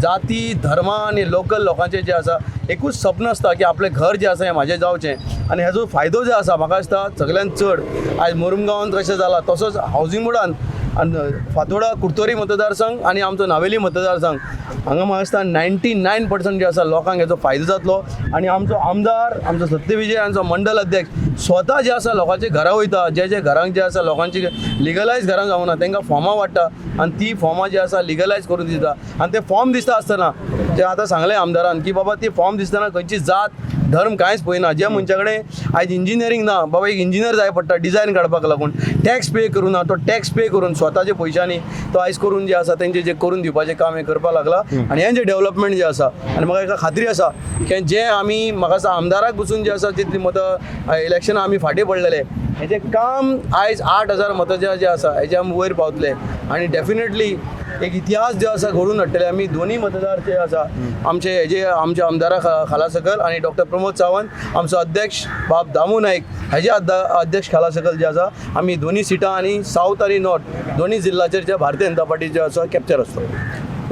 जाती धर्मा आनी लोकल लोकांचें जें आसा एकूच सपन आसता की आपलें घर जें आसा हें म्हाजें जावचें. आनी हेजो फायदो जो आसा म्हाका दिसता सगळ्यांत चड आयज मोरमुगांवांत कशें जाला तसोच हावजींग बोर्डान आनी फातोडा कुडतरी मतदारसंघ आनी आमचो नावेली मतदारसंघ हांगा म्हाका दिसता 99% जे आसा लोकांक हेजो फायदो जातलो. आनी आमचो आमदार आमचो सत्यविजय आमचो मंडल अध्यक्ष स्वता जे आसा लोकांच्या घरा वयता, जे जे घरांक जे आसा लोकांची लिगलायज घरां जावना तांकां फॉर्मां वाडटा आनी ती फॉर्मां जी आसा लिगलायज करून दिता. आनी ते फॉर्म दिसता आसतना जे आतां सांगलें आमदारान की बाबा ती फॉर्म दिसतना खंयची जात धर्म कांयच पळयना. ज्या मनशा कडेन आयज इंजिनियरींग ना, बाबा एक इंजिनियर जाय पडटा डिजायन काडपाक लागून, टॅक्स पे करूं ना, तो टॅक्स पे करून स्वताच्या पयशांनी तो आयज करून जे आसा तेंचे जे करून दिवपाचें काम हें करपाक लागला. आनी हें जें डेवलपमेंट जें आसा आनी म्हाका एका खात्री आसा की जें आमी म्हाका दिसता आमदाराक बसून जें आसा तितली मतां इलेक्शनां आमी फाटीं पडलेले हेजें काम आयज 8,000 मतां जे आसा हेजे आमी वयर पावतले आनी डेफिनेटली एक इतिहास जो आसा घडोवन हाडटले आमी. दोनूय मतदार जे आसा आमचे हेजे आमच्या आमदारा खाला सकल आनी डॉक्टर प्रमोद सावंत आमचो अध्यक्ष बाब दामू नायक हेजे अध्यक्ष खाला सकल जे आसा आमी दोनूय सिटां आनी सावथ आनी नॉर्थ दोनूय जिल्लाचेर जे भारतीय जनता पार्टी जे आसा कॅप्चर आसतलो.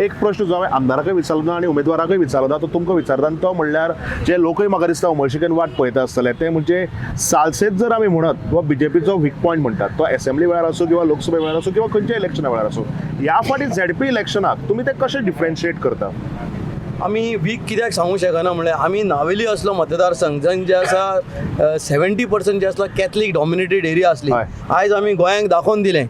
एक प्रश्न जो हांवें आमदाराकय विचारलो ना आनी उमेदवाराकय विचारलो ना, तो तुमकां विचारता आनी तो म्हणल्यार जे लोकय म्हाका दिसता उमळशिकेन वाट पळयता आसतले ते म्हणजे सालसेत जर आमी म्हणत किंवा बीजेपीचो वीक पॉयंट म्हणटात तो एसेंब्ली वेळार आसूं किंवा लोकसभे वेळार आसूं किंवा खंयच्या इलेक्शना वेळार आसूं, ह्या फावटी झेडपी इलेक्शनाक तुमी ते कशें डिफरन्शिएट करता? आमी वीक कित्याक सांगूंक शकना म्हणल्यार आमी नावेली असलो मतदारसंघ जंय जे आसा 70% जे आसला कॅथलीक डॉमिनेटेड एरिया आसली, आयज आमी गोंयांक दाखोवन दिलें.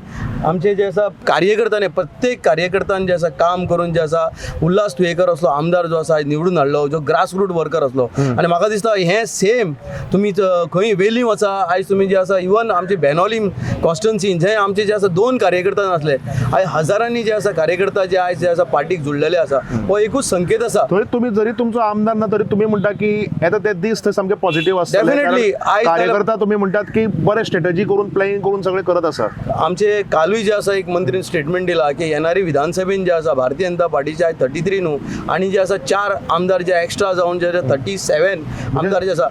आमचे जे आसा कार्यकर्त्यांनी, प्रत्येक कार्यकर्त्यान जे आसा काम करून जे आसा उल्हास तुयेकर असलो आमदार जो आसा आयज निवडून हाडलो, जो ग्रासरूट वर्कर आसलो. आनी म्हाका दिसता हें सेम तुमी खंय वेली वचा, आयज तुमी जे आसा इवन आमचे बेनोलीम कॉन्स्टिट्युएन्सीन जंय आमचे जे आसा 2 कार्यकर्ता नासले, आयज हजारांनी जे आसा कार्यकर्ता जे आयज जे आसा पार्टीक जुळलेले आसा. हो एकूच संकेत आसा. थंय तुमी जरी तुमचो आमदार ना तरी तुमी म्हणटा की येता ते दीस थंय सामके पॉझिटिव्ह आसतले. डेफिनेटली कार्यकर्ता तुमी म्हणटात की बरे स्ट्रेटजी करून प्लॅनिंग करून सगळे करत आसा. आमचे कालूय जे आसा एक मंत्रीन स्टेटमेंट दिला की येणारी विधानसभेन जे आसा भारतीय जनता पार्टीचे आयज 33 न्हू आनी जे आसा 4 आमदार जे एक्स्ट्रा जावन जे 37 आमदार जे आसा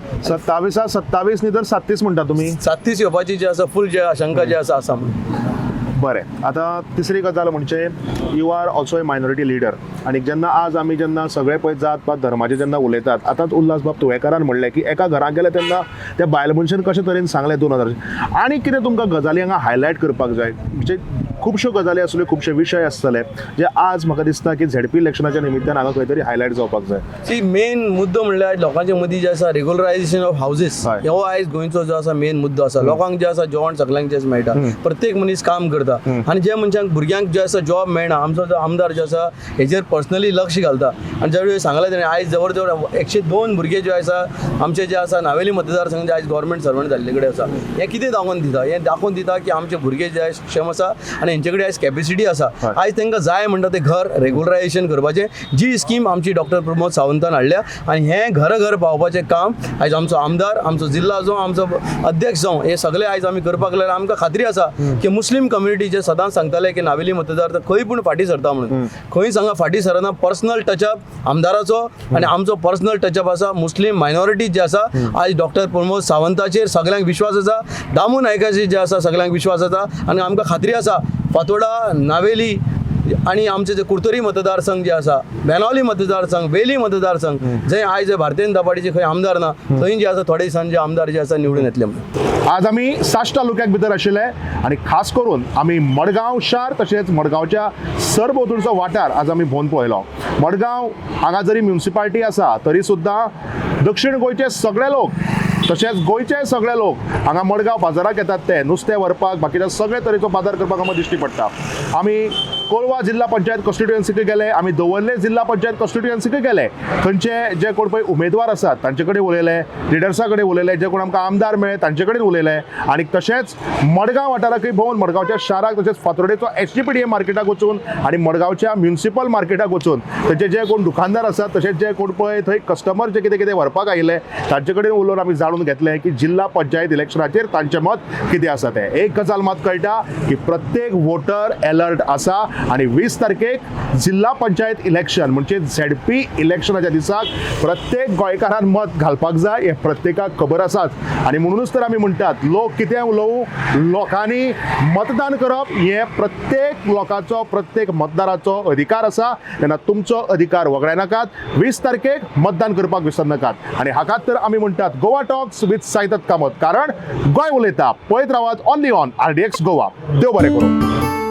27 न्ही तर 37 म्हणटा तुमी, 37 येवपाची जे आसा फूल जे आशंका जे आसा आसा म्हणून. बरें, आतां तिसरी गजाल म्हणजे you are also a minority leader. आनी जेन्ना आज आमी जेन्ना सगळे पळय जात पात धर्माचे जेन्ना उलयतात, आतांच उल्हास बाब तुयेकारान म्हणलें की एका घरांत गेले तेन्ना त्या बायल मनशेन कशे तरेन सांगलें 2000. आनी कितें तुमकां गजाली हांगा हायलायट करपाक जाय, म्हणजे खुबश्यो गजाली आसल्यो, खुबशे विशय आसतले जे आज म्हाका दिसता की झेडपी इलेक्शनाच्या निमित्तान हांगा खंय तरी हायलायट जावपाक जाय. सी मेन मुद्दो म्हणल्यार लोकांच्या मदीं जे आसा रेगुलरायझेशन ऑफ हावजीस हो आयज गोंयचो जो आसा मेन मुद्दो आसा. लोकांक जे आसा जेवण सगल्यांक जे मेळटा, प्रत्येक मनीस काम करता आनी जे मनशांक भुरग्यांक जे आसा जॉब मेळना, आमचो जो आमदार जो आसा हेजेर पर्सनली लक्ष घालता. आनी ज्या वेळी सांगलें तेणें आयज जवळ जवळ 102 भुरगे जे आसा आमचे जे आसा नावेली मतदारसंघ जे आयज गव्हर्मेंट सर्वंट जाल्ले कडेन आसा. हें कितें दाखोवन दिता, हें दाखोवन दिता की आमचे भुरगे जे आयज क्षम आसा आनी हेंचे कडेन आयज कॅपेसिटी आसा. आयज तांकां जाय म्हणटा तें घर रेगुलरायझेशन करपाचें जी स्कीम आमची डॉक्टर प्रमोद सावंतान हाडल्या आनी हें घर घर पावपाचें काम आयज आमचो आमदार, आमचो जिल्ला जावं, आमचो अध्यक्ष जावं, हे सगळे आयज आमी करपाक लागले. आमकां खात्री आसा की मुस्लीम कम्युनिटी जे सदांच सांगताले की नावेली मतदार तर खंय पूण फाटीं सरता म्हणून, खंय सांगा फाटीं सरना. पर्सनल टचअप आमदाराचो आनी आमचो पर्सनल टचअप आसा. मुस्लीम मायनॉरिटी जे आसा आयज डॉक्टर प्रमोद सावंताचेर सगल्यांक विश्वास आसा, दामू नायकाचेर जे आसा सगल्यांक विश्वास आसा आनी आमकां खात्री आसा फातोडा, नावेली आनी आमचे जे कुडतरी मतदारसंघ जे आसा, बेनावली मतदारसंघ, वेली मतदारसंघ जंय आयज भारतीय जनता पार्टीचे खंय आमदार ना थंय जे आसा थोडे दिसान जे आमदार जे आसा निवडून येतले म्हणून. आज आमी साश्ट तालुक्याक भितर आशिल्ले आनी खास करून आमी मडगांव शार तशेंच मडगांवच्या सरभोंवतणचो वाठार आज आमी भोंवन पळयलो. मडगांव हांगा जरी म्युनिसिपालिटी आसा तरी सुद्दां दक्षिण गोंयचे सगळे लोक तशेंच गोंयचे सगळे लोक हांगा मडगांव बाजाराक येतात ते नुस्तें व्हरपाक, बाकीच्या सगळे तरेचो बाजार करपाक आमकां दिश्टी पडटा. आमी कोलवा जिल्हा पंचायत कॉन्स्टिट्युएन्सीक गेले, आमी दवर्ले जिल्हा पंचायत कॉन्स्टिट्युएन्सीक गेले, थंयचे जे कोण पळय उमेदवार आसात तांचे कडेन उलयले, लिडर्सा कडेन उलयले, जे कोण आमकां आमदार मेळ्ळे तांचे कडेन उलयले आनी तशेंच मडगांव वाठाराकूय भोंवन मडगांवच्या शाराक तशेंच फातोर्डेचो HDPDA मार्केटाक वचून आनी मडगांवच्या म्युनिसिपल मार्केटाक वचून थंयचे जे कोण दुकानदार आसात तशेंच जे कोण पळय थंय कस्टमर जे कितें कितें व्हरपाक आयिल्ले तांचे कडेन उलोवन आमी जाणून घेतलें की जिल्हा पंचायत इलेक्शनाचेर तांचें मत कितें आसा तें. एक गजाल मात कळटा की प्रत्येक वोटर एलर्ट आसा आनी 20 तारखेक जिल्हा पंचायत इलेक्शन म्हणजे झेडपी इलेक्शनाच्या दिसाक प्रत्येक गोंयकारान मत घालपाक जाय हें प्रत्येकाक खबर आसाच. आनी म्हणूनच तर आमी म्हणटात लोक कितें उलोवं, लोकांनी मतदान करप हें प्रत्येक लोकांचो, प्रत्येक मतदाराचो अधिकार आसा. तेन्ना तुमचो अधिकार वगडायनाकात, 20 तारखेक मतदान करपाक विसरनाकात. आनी हाकाच तर आमी म्हणटात गोवा टॉक्स विथ साईदत्त कामत, कारण गोंय उलयता. पळयत रावात ओनली ऑन RDX Goa. देव बरें करूं.